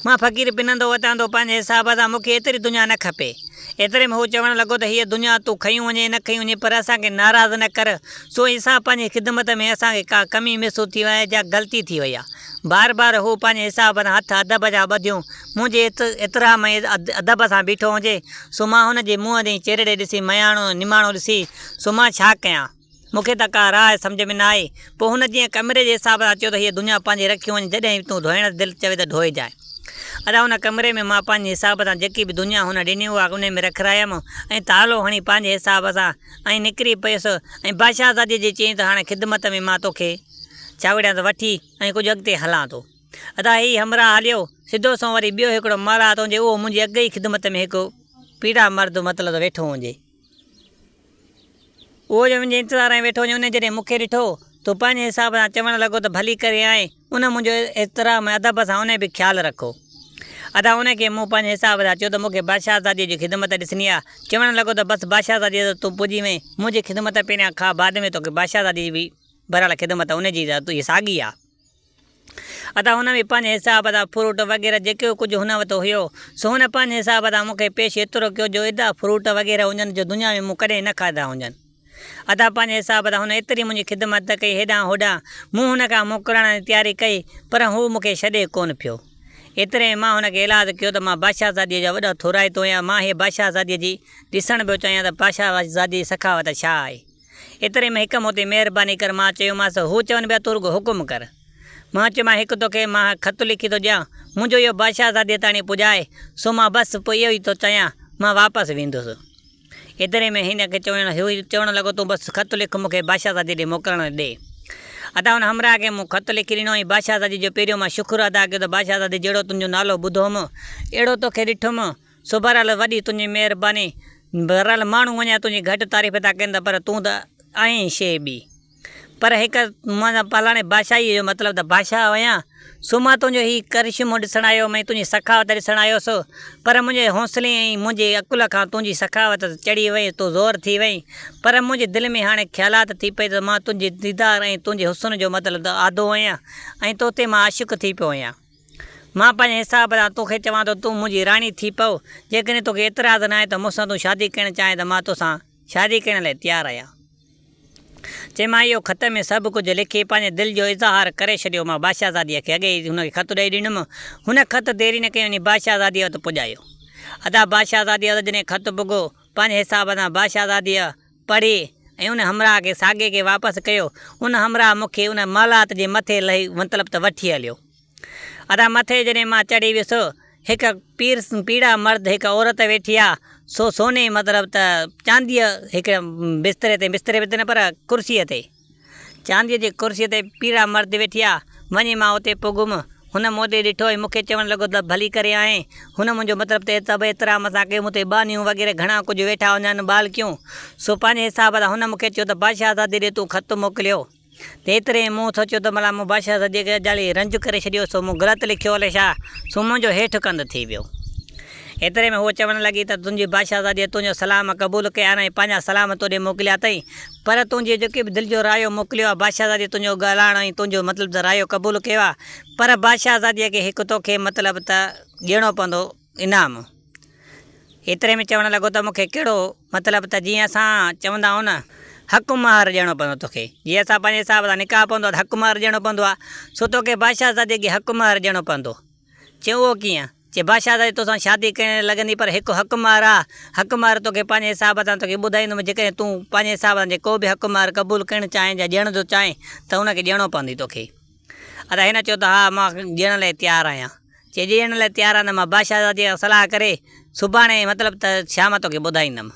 مان فقير پنندو وتان ٿو پنهنجي حساب سان، مون کي ايتري دنيا نه کپي. ايتري ۾ هو چوڻ لڳو ته هيء دنيا تون کنيون وڃين نه کنيون وڃين پر اسان کي ناراض نه ڪر، سو اسان پنهنجي خدمت ۾ اسان کي ڪا ڪمي محسوس ٿي وئي آهي يا غلطي ٿي وئي آهي. بار بار هو پنهنجي حساب سان هٿ ادب جا ٻڌيون منهنجي احترام ۽ ادب سان بيٺو هجي، سو مان هن جي منهن ۽ چهرڙي ڏسي مياڻو نماڻو ڏسي، سو مان ڇا ڪيان؟ مون کي ته ڪا راهه سمجهه ۾ نه آئي. پوء هن جيئن ڪمري جي حساب سان چيو ته هيء دنيا پنهنجي رکي وڃ، جڏهن به تون ڌوئڻ دل چوي ته ڌوئجانء. ادا ان ڪمري ۾ مان پنهنجي حساب سان جيڪي به دنيا هن ڏني اها انهي ۾ رکرايم ۽ تالو هڻي پنهنجي حساب سان ۽ نڪري پيس ۽ بادشاهزاديء جي چيائين ته هاڻي خدمت ۾ مان توکي ڇاوڙيان ته وٺي ۽ ڪجهه اڳتي هلان ٿو. ادا هي همراهه هليو، سڌو سنئون وري ٻيو هڪڙو مالات هجي اهو منهنجي اڳ ئي خدمت ۾ هڪ پيڙا مرد مطلب ته ويٺو هجي. اهو جو منهنجي انتظار ۾ ويٺو هجي، ان جڏهن مون کي ڏٺو ته پنهنجي حساب سان چوڻ لڳو ته ڀلي ڪري آئين، ان منهنجو احترام ۽ ادب سان ان به خيال رکو. ادا ان کي مون پنهنجي حساب سان چيو ته مون کي بادشاهزاديء جي خدمت ڏسڻي آ. چوڻ لڳو ته بس بادشاهزاديء تي تون پڄي وئين، منهنجي خدمت پهريان کاء بعد ۾ توکي بادشاهزاديء جي به بهرحال خدمت ان جي ته ساڳي آ. ادا هن به پنهنجي حساب سان فروٽ وغيره جيڪو ڪجهه هن وٽ هيو، سو هن پنهنجي حساب سان مون کي پيش ايترو ڪيو جو ايڏا فروٽ وغيره هجن جو دنيا ۾ مون ڪڏهن نه کاڌا هجن. ادا پنهنجي حساب سان هن ايتري منهنجي خدمت ڪئي هيڏانهن هوڏانهن مون هن کان موڪلائڻ جي تياري ڪئي پر هو مون کي ڇڏي ڪونه پيو. ايتري ۾ مان هن کي ايلاز ڪيو ته مان بادشاهزاديء جو وڏو ٿورائتو آهيان مان هيء بادشاهزاديء جي ڏسڻ پيو چاهيان ته بادشاهزاديء جي سخاوت ڇا آهي. ايتري ۾ هڪ مون تي مهرباني ڪر مان چيومانس هو چون پيا تون رڳو حڪم ڪر. مان چيومانس هڪ توکي مان خط لکي ٿو ڏيان منهنجو اهو بادشاهزاديء تاڻي پڄاء سو مان بس پوء اهو ئي ٿو چاهيان مان واپس ويندس. ايتري ۾ هن کي چوڻ هو چوڻ لڳو تون بس خط لک مون کي بادشاهزاديء ڏي موڪلڻ ڏي. ادا ان همراهه کي مون خط لکي ڏنو ۽ بادشاهزاديء جو پهريون مان شڪر ادا ڪيو ته بادشاهزادي جهڙو تنهنجو نالو ٻڌو هوم اهڙو توکي ڏٺم سو بهرحال وڏي تنهنجي مهرباني. بهرحال ماڻهو اڃا تنهنجي گهٽ تعريف ٿا ڪن ته پر تون ته آهين شيء ٻي. پر هڪ مان پهلاڻي بادشاهيء جو مطلب ته بادشاهه آهيان، سو مان تنهنجو هي ڪرشمو ڏسڻ آيو هيم ۽ تنهنجي سخاوت ڏسڻ آيو هوس، پر منهنجي حوصلي ۽ منهنجي عقل کان تنهنجي سخاوت چڙهي وئي، تون زور ٿي وئين. پر منهنجي دل ۾ هاڻي خيالات ٿي پئي ته مان تنهنجي ديدار ۽ تنهنجي حسن جو مطلب ته آڌو آهيان ۽ توتي مان عاشق ٿي پيو آهيان. مان پنهنجي حساب سان توکي چوان ٿو تون منهنجي راڻي ٿي پئو، جيڪڏهن توکي اعتراض ناهي ته مون سان تون شادي ڪرڻ چاهين ته مان توسان شادي ڪرڻ لاء تيار آهيان. چي مان اهو خط ۾ سڀ ڪجهه لکي پنهنجي دل جو اظهار ڪري ڇڏيو. مان بادشاهزاديء کي اڳي ئي هن کي خط ڏئي ڏنم. هن خط ديري نه ڪئي وڃي بادشاهزاديء وٽ پڄايو. ادا بادشاهزاديء وٽ جڏهن خط پڳو، پنهنجي حساب سان بادشاهزاديء پڙهي ۽ ان همراهه کي ساڳئي کي واپس ڪيو. ان همراهه مون کي ان محلات جي مٿي لهي مطلب ته وٺي هليو. ادا مٿي جڏهن مان چڙهي ويس، هڪ پير پيڙا مرد هڪ عورت ويٺي آ، سو سوني مطلب ته چانديء هڪ بستري تي، بستري تي نه پر ڪرسيء تي، چانديء جي ڪرسيء تي پيڙا مرد ويٺي آ، وڃي مان اتي پڳم، هن مون ڏي ڏٺو ۽ مون کي چوڻ لڳو ته ڀلي ڪري آئين، هن منهنجو مطلب ته ادب احترام سان ڪيو، مون تي ٻانهيون وغيره گهڻا ڪجهه ويٺا هجن، ٻالڪيون، سو پنهنجي حساب سان هن مون کي چيو ته بادشاهه زادي ڏي تون خط موڪليو. ته ايتري ۾ مون سوچيو ته ملان مون بادشاهه زاديء کي اجالي رنج ڪري ڇڏيو سو مون غلط لکيو الائي ڇا، سو منهنجو هيٺ ڪنڌ ٿي ويو. ايتري ۾ هوء چوڻ لڳي ته تنهنجي بادشاهه زاديء تنهنجو سلام قبول ڪيا آهن ۽ پنهنجا سلام تو ڏي موڪليا اٿئي، پر تنهنجي جيڪي به دل جو رايو موڪليو آهي، بادشاهه زاديء تنهنجو ڳالهائڻ ۽ تنهنجو مطلب ته رايو قبول ڪيو آهي، پر بادشاهه زاديء کي هڪ توکي مطلب ته ڏيڻو پوندو انعام. ايتري ۾ چوڻ لڳو ته مون کي ڪهڙو مطلب ته جيئن اسان چوندا آهيون نه حق مهر ڏيڻو پوندو توکي جيئن اسان پنهنجي حساب سان نڪاح پوندو آهي ته حق مهر ڏيڻو پوندو آهي سو توکي بادشاهه زادي کي حق مهر ڏيڻو پوندو. چيو اهو ڪيئن؟ چي بادشاهه زادي توسان شادي ڪرڻ لڳندي پر هڪ حق مهر آهي حق مهر توکي پنهنجي حساب سان توکي ٻڌائيندم جيڪڏهن تون پنهنجي حساب سان جي ڪو به حق مهر قبول ڪرڻ چاهين يا ڏيڻ ٿو چاهين ته ان کي ڏيڻو پوندي توکي. ادا هن چيو ته ها مان ڏيڻ لاء تيار آهيان. چي جي ڏيڻ لاء تيار آهين ته مان بادشاهزاديء سان صلاح ڪري سڀاڻي مطلب ته شام توکي ٻڌائيندم.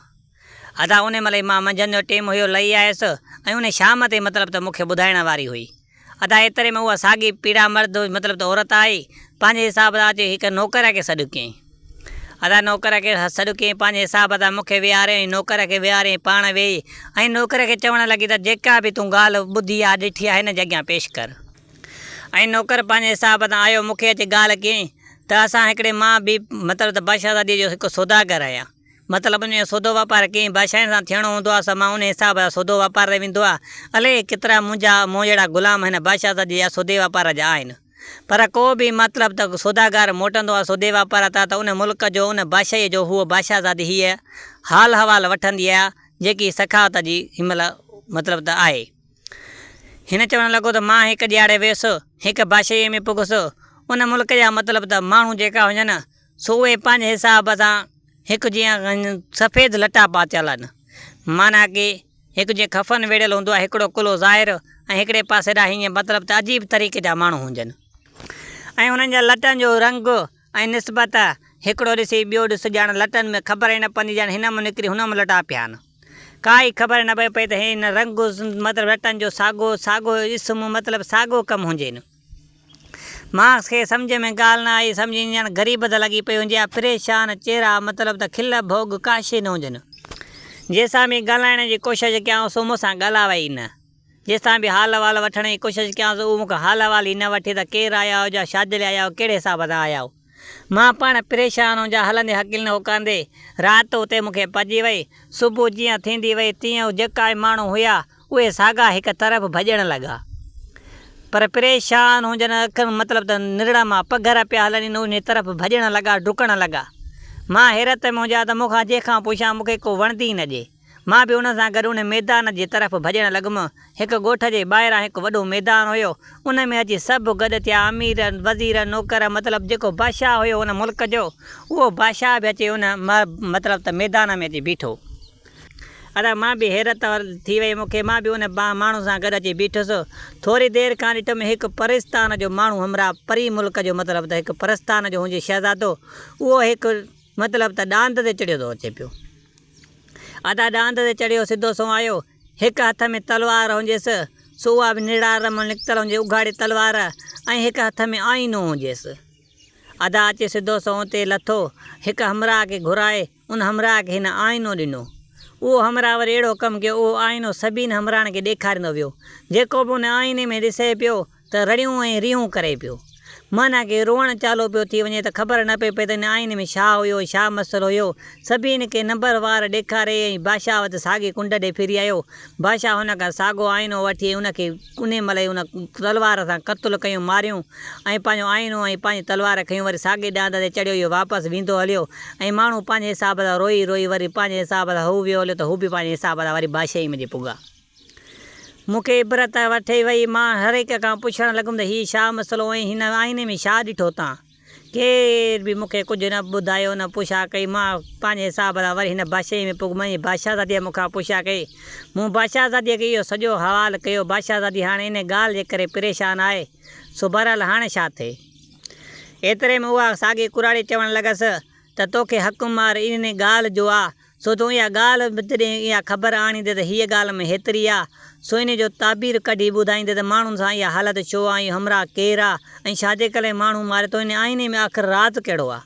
ادا انهي مهل ئي مان منجهند جو ٽيم هيو لهي آيس ۽ انهي شام تي مطلب ته مون کي ٻڌائڻ واري هئي. ادا ايتري ۾ اها ساڳي پيڙا مرد مطلب ته عورت آئي پنهنجي حساب سان اچي هڪ نوڪر کي سڏ ڪيائين. ادا نوڪر کي سڏ ڪيائين پنهنجي حساب سان مون کي ويهاري ۽ نوڪر کي ويهاري ۽ پاڻ ويهي ۽ نوڪر کي چوڻ لڳي ته جيڪا به تون ڳالهه ٻڌي آ ڏٺي آ هن جي اڳيان پيش ڪر. ۽ نوڪر پنهنجي حساب سان آيو مون کي اچي ڳالهه ڪيائين ته اسان هڪڙي مان به مطلب ته بادشاهزاديء جو هڪ سوداگر آهيان مطلب ان جو سودو واپار ڪنهن بادشاهن سان ٿيڻو هوندو آهي سو مان ان حساب سان سودو واپار تي ويندو آهيان الائي ڪيترا منهنجا مون جهڙا غلام هن بادشاهزاديء جا سودي واپار جا آهن. پر ڪو به مطلب ته سوداگر موٽندو آهي سودي واپار تان ته ان ملڪ جو ان بادشاهيء جو هوء بادشاهزادي هيء حال حوال وٺندي آهي جيڪي سخاوت جي هن مهل مطلب ته آهي. هن چوڻ لڳو ته مان هڪ ڏيهاڙي ويس هڪ بادشاهيء ۾ پڳس ان ملڪ جا مطلب ته ماڻهو جيڪا هجن سو اهي پنهنجي حساب سان هڪ جيئن سفيد لٽا پاتيل آهن معنيٰ ڪي هڪ جيئن کفن ويڙهيل هوندو آهي، هڪڙو ڪلهو ظاهر ۽ هڪڙي پاسي ڏانهن هيئن مطلب ته عجيب طريقي جا ماڻهو هجن ۽ انهن جا لٽن جو رنگ ۽ نسبت هڪڙو ڏسي ٻيو ڏس ڄڻ لٽن ۾ خبر ئي نه پوندي ڄڻ هن مان نڪري هن مان لٽا پيا آهن. ڪا ئي خبر نه پئي پئي ته هن رنگ مطلب لٽن جو ساڳو ساڳو اسم مطلب ساڳو ڪم هجين. مان کي سمجهه ۾ ڳالهه نه آئي، سمجهه ايندي ڄڻ غريبت لڳي پئي هجي يا پريشان چهرا مطلب ته کل ڀوڳ ڪا شيء نه هجن. جنهن سان به ڳالهائڻ جي ڪوشش ڪيان سو مون سان ڳالهاوي ئي نه. جنهن سان به حال احوال وٺڻ جي ڪوشش ڪيان سو اهو مون کان حال احوال ئي نه وٺي ته ڪير آيا آهيو يا ڇا جي لاء آيا آهيو ڪهڙي حساب سان آيا آهيو. مان پاڻ پريشان هجان هلندي هڪل نه هوڪاندي رات اتي مون کي پئجي وئي. صبح جيئن ٿيندي وئي تيئن جيڪا به ماڻهو هيا اهي ساڳا هڪ طرف ڀڄڻ لڳا. پر پريشان هجن اکين مطلب ته نرڙ مان پگهر پيا هلن انهي طرف ڀڄڻ لڳا ڊڪڻ لڳا. مان حيرت ۾ هجان ته مون کان جنهن کان پڇان مون کي ڪو وڻندي ئي نه ڏي. مان به انهن سان گڏ انهي ميدان جي طرف ڀڄڻ لڳم. هڪ ڳوٺ جي ٻاهران هڪ وڏو ميدان هيو. ان ۾ اچي سڀ گڏ ٿيا امير، وزير، نوڪر مطلب جيڪو بادشاهه هيو ان ملڪ جو اهو بادشاهه به اچي ان مطلب ته ميدان ۾ اچي بيٺو. ادا مان به حيرت ٿي وئي مون کي مان به ان ماڻهو سان گڏ اچي بيٺس. ٿوري دير کان ڏٺم هڪ پرستان جو ماڻهو همراهه پري ملڪ جو مطلب ته هڪ پرستان جو هجي شهزادو اهو هڪ مطلب ته ڏاند تي چڙهيو ٿو اچي پيو. ادا ڏاند تي چڙهيو سڌو سنئون آيو. هڪ هٿ ۾ تلوار هجيس سو اها به نڙار مان نڪتل هجي اگهاڙي تلوار ۽ هڪ هٿ ۾ آئينو هجيس. ادا اچي سڌو سنئون اتي لٿو. هڪ همراهه کي گهرائي ان همراهه کي هن آئينو ڏنو. اهو همراهه وري اهڙو ڪم ڪيو، اهو آئينو سڀين همراهن کي ڏيکاريندو ويو. جيڪو به ان آئيني ۾ ڏسي پيو ته رڙيون ۽ ريهون ڪري پيو. معنيٰ ڪي روئڻ چالو پيو ٿي وڃي ته خبر نه پئي پئي ته ان آئيني ۾ ڇا هيو، ڇا مسئلو هيو. سڀين کي نمبر وار ڏيکاري ۽ بادشاهه وٽ ساڳي ڪنڊ ڏي ڦري آيو. بادشاهه هن کان ساڳو آئينو وٺي ۽ ان کي انهي مهل ئي ان تلوار سان قتل ڪيون ماريون ۽ پنهنجو آئينو ۽ پنهنجي تلوار کنيون وري ساڳي ڏاند تي چڙهيو اهو واپس ويندو هليو ۽ ماڻهو پنهنجي حساب سان روئي روئي وري پنهنجي حساب سان هو ويو هليو ته هو به پنهنجي حساب سان وري بادشاهي ۾ جي پڳا. مون کي عبرت وٺي وئي مان هر هڪ کان پڇڻ لڳم ته هي ڇا مسئلو ۽ هن آئيني ۾ ڇا ڏٺو تان؟ ڪير به مون کي ڪجهه نه ٻڌايو نه پڇا ڪئي. مان پنهنجي حساب سان وري هن بادشاهيء ۾ پڳم ۽ بادشاهزاديء مون کان پڇا ڪئي. مون بادشاهزاديء کي اهو سڄو حوال ڪيو. بادشاهزادي هاڻي ان ڳالهه جي ڪري پريشان آهي، سو بهرحال هاڻي ڇا ٿئي؟ ايتري ۾ اها ساڳي ڪراڙي چوڻ لڳس ته توکي حق مار ان ڳالهه جو آ، سو تون اها ڳالهه به جڏهن اها خبر آڻيندين ته هيء ڳالهه ۾ هيتري آ، سو انهيء جو تعبير ڪڍي ٻڌائيندين ته ماڻهن سان اها حالت ڇو آ ۽ همراهه ڪير آ ۽ ڇا جي ڪري ماڻهو ماري ٿو، ان آئيني ۾ آخر راز ڪهڙو آ؟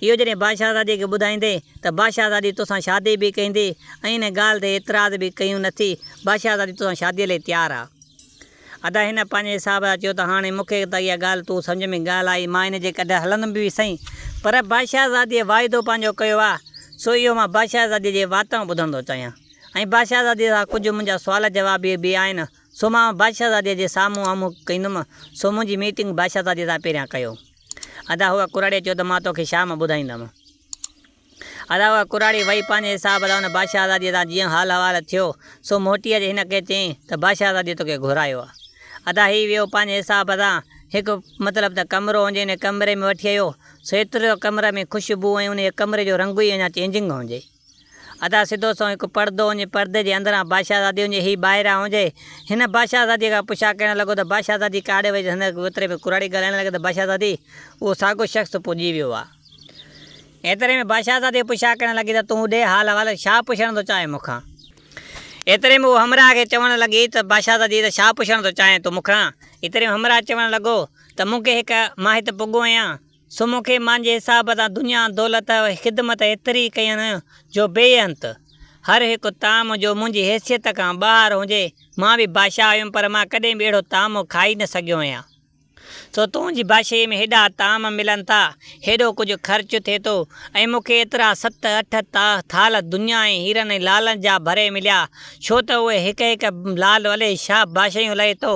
اهو جڏهن بادشاهزاديء کي ٻڌائيندين ته بادشاهزادي توسان شادي به ڪندي ۽ ان ڳالهه تي اعتراض به ڪيون نٿي، بادشاهزادي توسان شاديء لئي تيار آ. ادا هن پنهنجي حساب سان چيو ته هاڻي مون کي ته اها ڳالهه تون سمجهه ۾ ڳالهه آئي، مان هن جي ڪڍ هلندم به سهين، پر بادشاهزاديء واعدو پنهنجو ڪيو آ، سو اهو مان بادشاهزاديء جي واتان ٻڌڻ ٿو چاهيان ۽ بادشاهزاديء سان ڪجهه منهنجا سوال جواب به آهن، سو مان بادشاهزاديء جي سامهون آمهون ڪندم، سو منهنجي ميٽنگ بادشاهزاديء سان پهريان ڪيو. ادا هوء ڪراڙيء چيو ته مان توکي شام ٻڌائيندم. ادا اها ڪراڙي وئي پنهنجي حساب سان ان بادشاهزاديء سان جيئن حال احوال ٿيو، سو موٽي اچي هن کي چيائين ته بادشاهزاديء توکي گهرايو آهي. ادا هي ويو پنهنجي حساب سان هڪ مطلب ته ڪمرو هجي ان ڪمري ۾ وٺي آيو، سو ايترو ڪمري ۾ خوشبو ۽ انهيء ڪمري جو رنگ ئي اڃا چينجنگ هجي. ادا سڌو سنئون هڪ پڙدو هجي، پڙدي جي اندران بادشاهزادي هجي، هي ٻاهران هجي. هن بادشاهزاديء کان پڇا ڪرڻ لڳو ته بادشاهزادي ڪاڏي وئي ته هن ايتري ۾ ڪراڙي ڳالهائڻ لڳي ته بادشاهزادي اهو ساڳيو شخص پڄي ويو آهي. ايتري ۾ بادشاهزادي پڇا ڪرڻ لڳي ته تون ڏي حال احوال ڇا پڇڻ ٿو چاهين مون کان؟ ايتري ۾ اهو همراهه کي چوڻ لڳي ته بادشاهزادي ته ڇا پڇڻ ٿو چاهين تون مون کان؟ ايتري ۾ همراهه چوڻ لڳو ته مون کي هڪ مان هت پڳو آهيان سو مون کي مانجي حساب سان دنيا دولت خدمت ايتري ڪين جو بي انت هر هڪ طعام جو منهنجي حيثيت کان ٻاهر هجي مان به بادشاهه هيم پر مان ڪڏهن به اهڙو طعام کائي نه سگهيو آهيان. سو تنهنجي بادشاهيء ۾ هيڏا طعام ملن ٿا، هيڏو ڪجهه خرچ ٿئي ٿو ۽ مون کي ايترا ست اٺ ٿالهه دنيا ۽ هيرن ۽ لعلن جا ڀري مليا، ڇو ته اهي هڪ هڪ لعل الائي ڇا بادشاهيون لهي ٿو.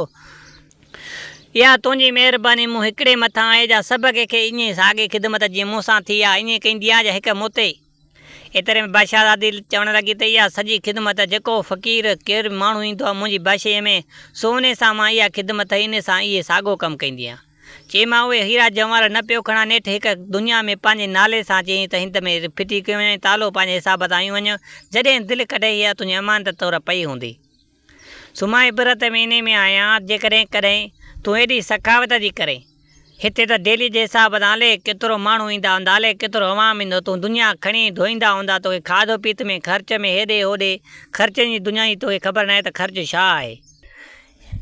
اها تنهنجي مهرباني مون هڪڙي مٿان آهي جا سڀ ڪنهن کي ائين ساڳي خدمت جيئن مون سان ٿي آهي، ائين ڪندي آهيان جا هڪ مون تي. ايتري ۾ بادشاهزادي چوڻ لڳي ته اها سڄي خدمت جيڪو فقير ڪير به ماڻهو ايندو آهي منهنجي بادشاهيء ۾ سو انهي سان مان اها خدمت ۽ انهي سان اهي ساڳو ڪم ڪندي آهيان. چي مان اهي هيرا جواهر نه پيو کڻان نيٺ هڪ دنيا ۾ پنهنجي نالي سان چيائين ته هند ۾ ڦٽي ڪيو وڃ ۽ تالو پنهنجي حساب تان آيون وڃ جڏهن دل ڪڍي اها تنهنجي امانت طور پئي هوندي. سو مان عبرت ۾ انهي ۾ آهيان جيڪڏهن ڪڏهن تون ايڏي سخاوت جي ڪرين. هتي ته ڊيلي جي حساب سان الائي ڪيترو ماڻهو ايندا هوندا الائي ڪيترو عوام ايندو تون دنيا کڻي ڌوئيندا هوندا توکي کاڌو پيت ۾ خرچ ۾ هيڏي هوڏي خرچن جي دنيا جي توکي خبر ناهي ته خرچ ڇا آهي.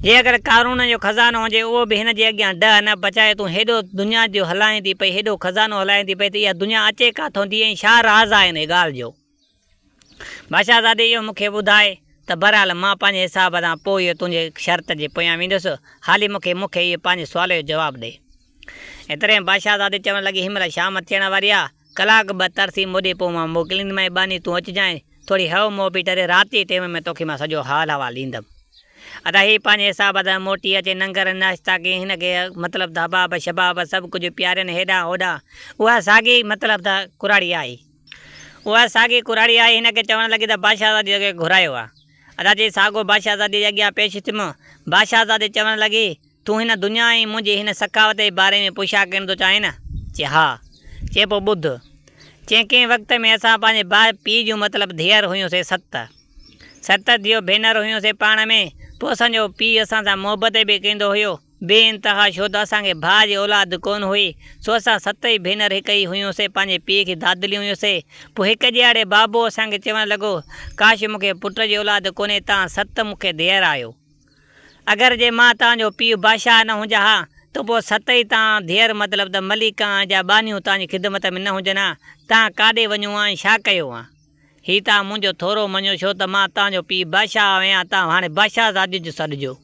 جي اگر قارون جو خزانو هجي اهو به هن جي اڳيان ڊهه نه پچائي تون هيڏو دنيا جو هلائين ٿي پئي هيڏو خزانو هلائين ٿي پئي ته اها دنيا اچي ڪاٿون ٿي ۽ ڇا راز آهي انهي ڳالهه جو. بادشاهزادي اهو مون کي ٻڌاء ته بهرحال مان پنهنجي حساب سان پوء اهو تنهنجي شرط جي پويان ويندس، حالي مون کي مون کي اهو پنهنجي سوال جو جواب ڏي. ايتري ۾ بادشاهزادي چوڻ لڳي، هن مهل شام ٿيڻ واري آ، ڪلاڪ ٻه ترسي موڏي پوء مان موڪلينديمانء ٻانهي تون اچجانء، ٿوري هئو مئو پي ٽري رات جي ٽيم ۾ توکي مان سڄو حال احوال ڏيندم. ادا هي پنهنجي حساب سان موٽي اچي ننگر ناشتا ڪئي هن کي مطلب ته حباب شباب سڀ ڪجهه پيارين هيڏانهن هوڏانهن اها ساڳي مطلب ته ڪراڙي آئي. اها ساڳي ڪراڙي آئي هن کي چوڻ لڳي ته بادشاهزادي توکي گهرايو آهي. ادا چئي ساڳو بادشاهزادي جي اڳيان پيش ٿيم. بادشاهزادي چوڻ لڳي، تون هن دنيا ۽ منهنجي هن سخاوت جي باري ۾ پڇا ڪرڻ ٿو چاهين نه؟ چي ها. چي پوء ٻڌ. چي ڪنهن وقت ۾ اسان پنهنجي ڀاء پيء جون مطلب ڌيئر هيون سي ست. ست ڌيئو ڀينر هيون سي پاڻ ۾. پوء اسان جو پيء اسان سان محبت به ڪندو هيو. بي انتها ڇو ته اسان کي ڀاء جي اولاد ڪونه هئي، سو اسان ست ئي ڀينر هڪ ئي هيون سي پنهنجي پيء کي دادليون هيون سي. پوء هڪ ڏيهاڙي بابو اسان کي چوڻ لڳو، ڪاش مون کي پٽ جي اولاد ڪونهي تان ست مون کي ڌيئر آهيو. اگر جي مان توهان جو پيء بادشاهه نه هجان ها ته پوء ست ئي توهان ڌيئر مطلب ته مليڪا جا ٻانهيون توهان جي خدمت ۾ نه هجن ها، توهان ڪاڏي وڃو ها ۽ ڇا ڪيو ها؟ هي توهان منهنجو ٿورو مڃيو ڇو ته مان توهان جو پيء بادشاهه آهيان، توهان هاڻي بادشاهزاديون جو سڏجو.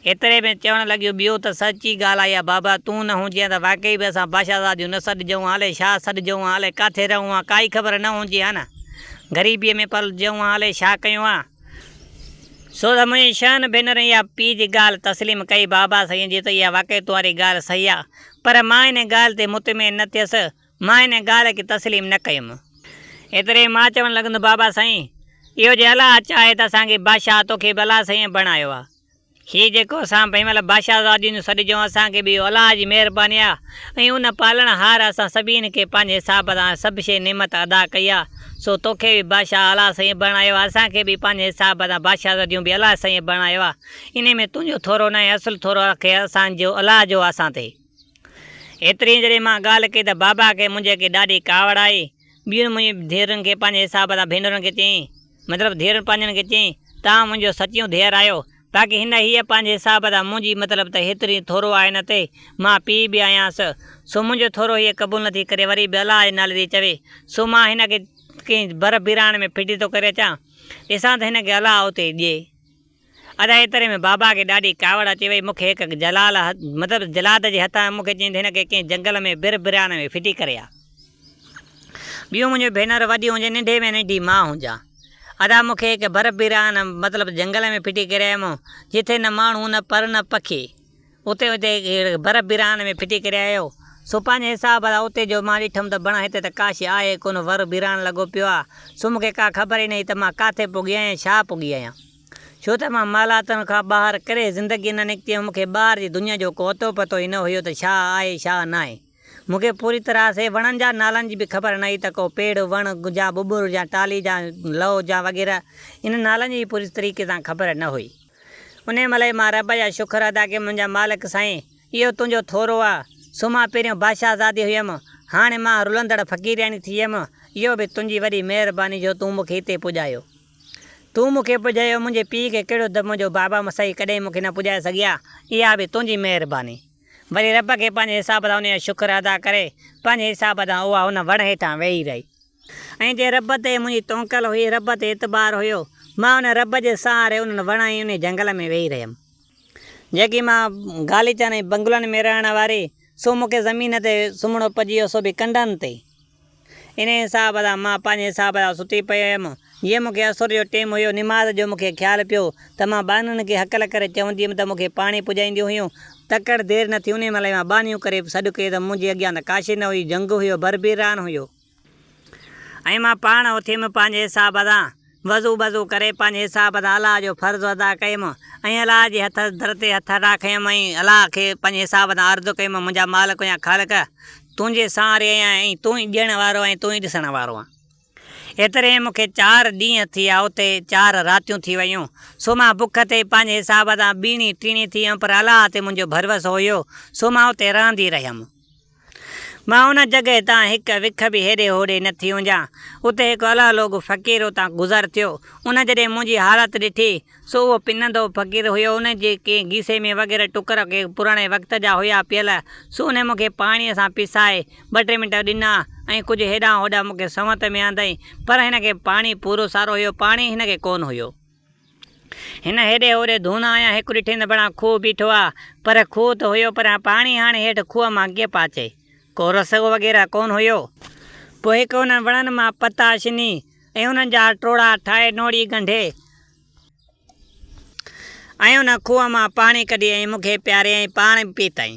ايتري ۾ چوڻ لڳيو ٻيو ته سچي ڳالهه آهي بابا، تون نه هجين ها ته واقعي به اسان بادشاهزاديون نه سڏجون ها، الائي ڇا سڏجون ها، الائي ڪاٿي رهون ها، ڪائي خبر نه هجي ها نه. غريبيء ۾ پلجون ها، الائي ڇا ڪيون ها. سو ته منهنجي شهن ڀينرن اها پيء جي ڳالهه تسليم ڪئي، بابا سائين جي ته اها واقعي تنهاري ڳالهه صحيح آهي، پر مان ان ڳالهه تي مطمئن نه ٿيس، مان ان ڳالهه کي تسليم نه ڪيم. ايتري ۾ مان چوڻ لڳندس، بابا سائين، اهو جي الله چاهي ته اسان کي بادشاهه توکي به الله سائينء بڻايو آهي. هي جيڪو اسان هن مهل بادشاهزاديون جو سڏجون، اسان کي به اهو الله جي مهرباني آهي ۽ ان پالڻهار اسان سڀني کي پنهنجي حساب سان سڀ شيء نعمت ادا ڪئي آهي. سو توکي به بادشاهه الله سائينء بڻايو آهي، اسان کي به پنهنجي حساب سان بادشاهزاديون به الله سائينء بڻايو آهي. انهي ۾ تنهنجو ٿورو ناهي، اصل ٿورو اسان جو الله جو آهي اسان تي. ايتري جڏهن مان ڳالهه ڪئي ته بابا کي منهنجي کي ڏاڍي ڪاوڙ آئي. ٻين منهنجي ڌيئرن کي پنهنجي حساب سان ڀينرن کي چيائين، مطلب ڌيئرن پنهنجن کي چيائين، توهان منهنجو سچيون ڌيئر آهيو، باقي هن هيء پنهنجي حساب سان منهنجي مطلب ته هيتري ٿورو آهي هن تي، مان پيء به آهيانس، سو منهنجو ٿورو هيء قبول نٿي ڪري وري به الله جي نالي تي چوي، سو مان هن کي ڪنهن بر بيراڻ ۾ ڦٽي ٿو ڪري اچان، ڏسان ته هن کي الله اتي ڏئي. ادا ايتري ۾ بابا کي ڏاڍي ڪاوڙ اچي وئي، مون کي هڪ جلال مطلب جلاد جي هٿان مون کي چيائين ته هن کي ڪنهن جنگل ۾ بر بريان ۾ ڦٽي ڪري آ. ٻيون منهنجون ڀينر وڏيون هجن ننڍي ۾ ننڍي مان هجان. ادا مون کي هڪ بر بيران مطلب جنگل ۾ ڦٽي ڪري آيم، جتي نه ماڻهو نه پر نه پکي. اتي اتي بر بيران ۾ ڦٽي ڪري آيو. سو پنهنجي حساب سان اتي جو مان ڏٺم ته بڻا هتي ته ڪا شيء آهي ڪونه ور بيران لڳو پيو آ. سو مون کي ڪا خبر ئي نه هئي ته مان ڪاٿي پڳي آهيان ۽ ڇا پڳي آهيان. ڇو ته مان محلاتن کان ٻاهر ڪڏهن زندگيء نه نڪتي هيم، مون کي ٻاهر جي دنيا جو ڪو اتو پتو ئي نه هيو ته ڇا آهي ڇا ناهي. مون کي پوري طرح سي وڻن جا نالن جي به خبر نه هئي ته ڪو پيڙ، وڻ، يا ٻٻر يا ٽالهي يا لئو يا وغيره انهن نالن جي به پوري طريقي سان خبر نه هئي. انهيء مهل ئي مان رب جا شڪر ادا ڪيم منهنجا مالڪ سائين اهو تنهنجو ٿورو آ، سو مان پهريون بادشاهزادي هيم، هاڻي مان رلندڙ فقيرياڻي ٿي ويم، اهو به تنهنجي وڏي مهرباني جو تون مون کي هتي پڄايو. تون مون کي پڄايو، منهنجي پيء کي ڪهڙو دم جو بابا مسائي ڪڏهن مون کي نه پڄائي سگهيا، اها به تنهنجي مهرباني. وري رب کي پنهنجي حساب سان انهيء جو شڪر ادا ڪري، پنهنجي حساب سان اها ان وڻ هيٺان ويهي رهي. ۽ جنهن رب تي منهنجي توڪل هئي، رب تي اعتبار هيو، مان ان رب جي سهاري انهن وڻ ۽ انهيء جهنگل ۾ ويهي رهيم. جيڪي مان غاليچن ۽ بنگلن ۾ رهڻ واري، سو مون کي زمين تي سمهڻو پئجي ويو، سو به ڪنڊن تي. انهيء حساب سان مان پنهنجي حساب سان ستي پئي هيم. جيئن مون کي اسر جو ٽيم هيو، نماز جو مون کي خيال پيو ته مان ٻانهن کي هڪل ڪري چوندي هيم ته مون کي پاڻي پڄائينديون هيون. تڪڙ دير نه ٿي، انهيء مهل ئي مان ٻانهيون ڪري سڏ ڪيو ته منهنجي اڳيان ته ڪاشي نه هئي، جهنگ هيو، بربيران هيو. ۽ مان پاڻ اٿيم پنهنجي حساب سان وضو بضو ڪري پنهنجي حساب سان الله جو فرض ادا ڪيم ۽ الله جي هٿ در تي هٿ راکيم ۽ الله کي پنهنجي حساب سان عرض ڪيم منهنجا مالڪ يا خالق تنهنجي سهاري آهيان ۽ تون ئي ڏيڻ وارو ۽ تون ئي ڏسڻ وارو آهين. ايتري ۾ مون کي چار ڏينهن ٿيا اتي چار راتيون ٿي ويون سو مان بک تي پنهنجي حساب سان ٻيڻي ٽيڻي ٿي ويم پر الله تي منهنجو ڀروسو هيو سو مان اتي رهندي رهيم. مان ان جڳهه تان هڪ وک به هيڏي هوڏي نه ٿي هجان. اتي هڪ الله لوڳ فقير اتان گذر ٿيو. ان جڏهن منهنجي حالت ڏٺي، سو اهو پنندو فقير هيو. ان جي ڪنهن گيسي ۾ وغيره ٽڪر ڪي پراڻي وقت جا هيا پيل، سو ان مون کي پاڻيء سان پسائي ٻه ٽي منٽ ڏنا ۽ ڪجهه هيڏانهن هوڏانهن مون کي سنوت ۾ آندائين. پر هن کي پاڻي پورو سارو هيو، پاڻي هن کي ڪونه هيو. هن هيڏي هوڏي ڌون آيا، هڪ ڏٺين ته بڻا کوهه بيٺو آ، پر کوهه ته هيو پر پاڻي هاڻي هيٺ کوهه مان ڪيئن پاچي؟ ڪو رسو وغيره ڪونه هيو. پوء هڪ انهن وڻن مان پتا ڇني ۽ انهن جا ٽوڙا ٺاهي نوڙي ڳنڍي ۽ ان کوهه مان پاڻي ڪڍي ۽ مون کي پياري ۽ پاڻ به پيتائين.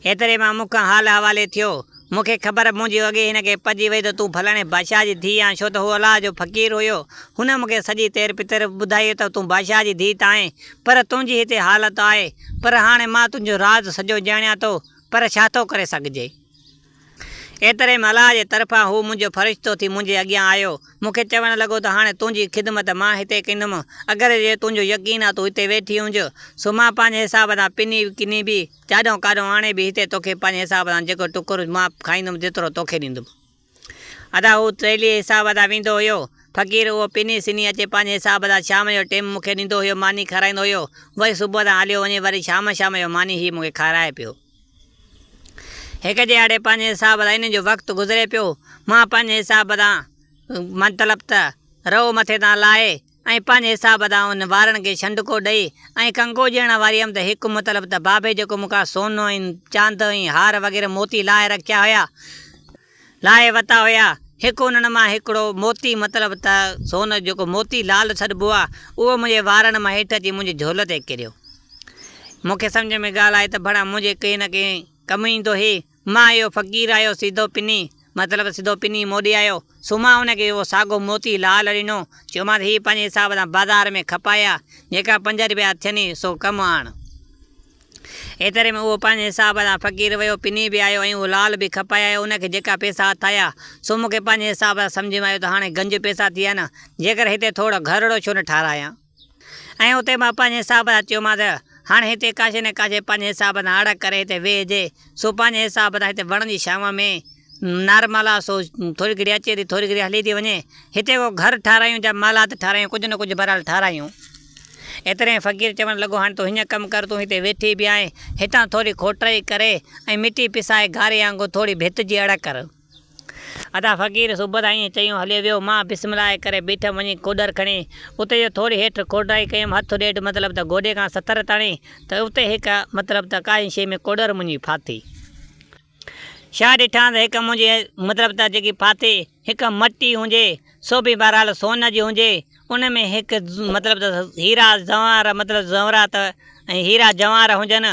ايتري مان مون کان حال حوالي ٿيو. مون کي خبر منهنجي اڳي هن کي پئجي وئي ته تون فلاڻي بادشاهه جي ڌيء آهين ڇو ته هو الله جو فقير هيو. هن مون کي سڄي تير پتر ٻڌائي ته تون بادشاهه جي ڌيء ته آهين پر تنهنجي هتي حالت آهي پر هاڻي مان تنهنجو راز سڄو ڄاڻيان ٿو پر ڇا ٿو ڪري سگهجي. ايتري ۾ الله جي طرفان هو منهنجو فرشتو ٿي منهنجي اڳيان آيو. مون کي چوڻ لڳو ته هاڻي تنهنجي خدمت مان هتي ڪندم. اگر جي تنهنجو يقين آ تون هتي ويٺي هج، سو مان پنهنجي حساب سان پني ڪني به، چاڏئون ڪاڏئون آڻي به هتي توکي پنهنجي حساب سان جيڪو ٽڪر مان کائيندم تيترو توکي ڏيندم. ادا هو تيليء حساب سان ويندو هيو. فقير اهو پني سني اچي پنهنجي حساب سان شام جو ٽيم مون کي ڏيندو هيو ماني کارائيندو هيو. وري صبح تان هليو وڃي وري شام شام جو ماني هي مون کي کارائي پيو. هڪ ڏهاڙي پنهنجي حساب سان انهن جو وقت گذري پيو. مان پنهنجي حساب سان مطلب ته رئو مٿي تان لاهي ۽ پنهنجي حساب سان ان وارن کي ڇنڊڪو ڏئي ۽ ڪنگو ڏيڻ واري هيم ته هڪ مطلب ته بابي جيڪو مون کان سون ۽ چاند ۽ هار وغيره موتي لاهي رکيا هيا، لاهي وتا هيا. هڪ انهن مان هڪڙو موتي مطلب ته سون جو جيڪو موتي لال سڏبو آ، اهو منهنجي وارن مان هيٺ اچي منهنجي جهول تي ڪريو. مون کي سمجهه ۾ ڳالهه آئي ته ڀڻا منهنجي ڪنهن نه ڪنهن ڪم ايندو هي. مان اهو فقير آيو سيڌو پني، مطلب سڌو پني موڏي آيو. سو مان ان کي اهو ساڳو موتي لال ڏنو. چيومانس هي پنهنجي حساب سان بازار ۾ کپائي آ، جيڪا پنج رپيا ٿيني سو ڪم آڻ. ايتري ۾ اهو پنهنجي حساب سان فقير ويو، پني به آيو ۽ اهو لال به کپائي آيو. ان کي جيڪا پئسا هٿ آيا، سو مون کي پنهنجي حساب سان سمجهه ۾ آيو ته هاڻي گنج پئسا ٿي ويا آهن، جيڪر هتي ٿورڙو گهرڙو ڇو نه ٺارايان. ۽ اتي مان پنهنجي حساب سان چيومانس ته هاڻي هتي ڪاشي نه ڪاشي پنهنجي حساب سان اڙڪ ڪري هتي ويهجي، سو پنهنجي حساب سان هتي وڻ جي ڇانو ۾ نارمل آ سو ٿوري گهڙي اچي ٿي ٿوري گهڙي هلي ٿي وڃي. هتي ڪو گهر ٺارايون جا محلات ٺارايون ڪجهه نه ڪجهه بهرحال ٺارايون. ايتري ۾ فقير چوڻ لڳو هاڻي تون هيئن ڪم ڪر تون هتي ويٺي به آهين هتان ٿوري کوٽرائي ڪري ۽ مٽي پسائي گاري آنگو ٿوري ڀت جي اڙ ڪر. ادا فقير صبح تائين ائين چيون هليو ويو. مان بسم الله ڪري بيٺم وڃي ڪوڏر کڻي اتي جو ٿوري هيٺ کوٽائي ڪيم هٿ ڏيڍ مطلب ته گوڏي کان ستر تاڻي ته اتي هڪ مطلب ته ڪائي شيء ۾ ڪوڏر منهنجي ڦاٿي. شاهه ڏٺان ته هڪ منهنجي مطلب ته جيڪي ڦاٿي هڪ مٽي هجي سو به بهرحال سون جي هجي ان ۾ هڪ مطلب ته هيرا زنوار مطلب زنورات ۽ هيرا جواهر هجن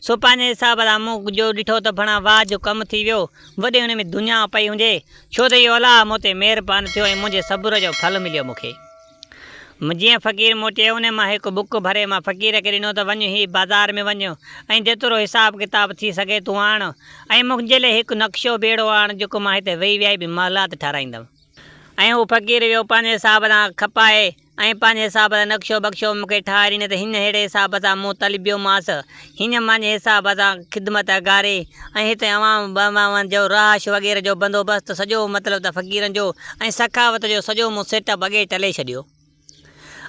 سو پنهنجي حساب سان مون جو ڏٺو ته ڀڻا واهه جو ڪم ٿي ويو وڏي ان ۾ دنيا پئي هجي ڇو ته اهو الله مون تي مهربان ٿيو ۽ منهنجي صبر جو ڦل مليو مون کي. جيئن فقير موٽيو ان مان هڪ ٻڪ ڀري مان فقير کي ڏنو ته وڃ هي بازار ۾ وڃ ۽ جيترو حساب ڪتاب ٿي سگهي تون آڻ ۽ منهنجي لئي هڪ نقشو به اهڙو آڻ جيڪو مان هتي ويهي ويهي به محلات ٺهرائيندم. ۽ هو فقير ويو پنهنجي حساب سان کپائي ۽ پنهنجي حساب سان نقشو بقشو مون کي ٺاهي ڏني ته هن ههڙي حساب سان مون طلبيومانس هن مانجي حساب سان خدمت اگهاري ۽ هتي عوام بوامن جو رهائش وغيره جو بندوبست سڄو مطلب ته فقيرن جو ۽ سخاوت جو سڄو مون سيٽ اپ اڳي ٽلي ڇڏيو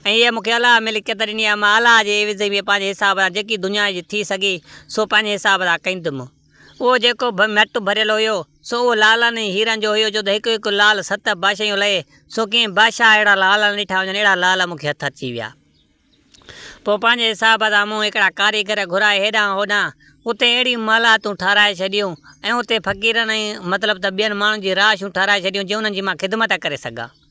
۽ هيء مون کي الله ملڪيت ڏني آهي مان الله جي عيوض ۾ پنهنجي حساب سان جيڪي دنيا جي ٿي سگهي سو پنهنجي حساب سان ڪندم. اهو جيڪو به مٽ ڀريل هيو سو اهو لالن ۽ هيرن جو هيو جو ته هڪ هڪ لال ست بادشاهيون لهي سو ڪنهن بادشاهه اهڙا لال نه ڏٺا هجن اهڙا لال مون کي هٿ اچي ويا. پوء پنهنجي حساب سان مون هڪڙا ڪاريگر گهرائي هيڏانهن هوڏانهن اتي اهڙيون محلاتون ٺهرائي ڇڏيون ۽ اتي فقيرن ۽ مطلب ته ٻين ماڻهن جي رهائشون ٺهرائي ڇڏيون جي انهن جي مان خدمت ڪري سگهان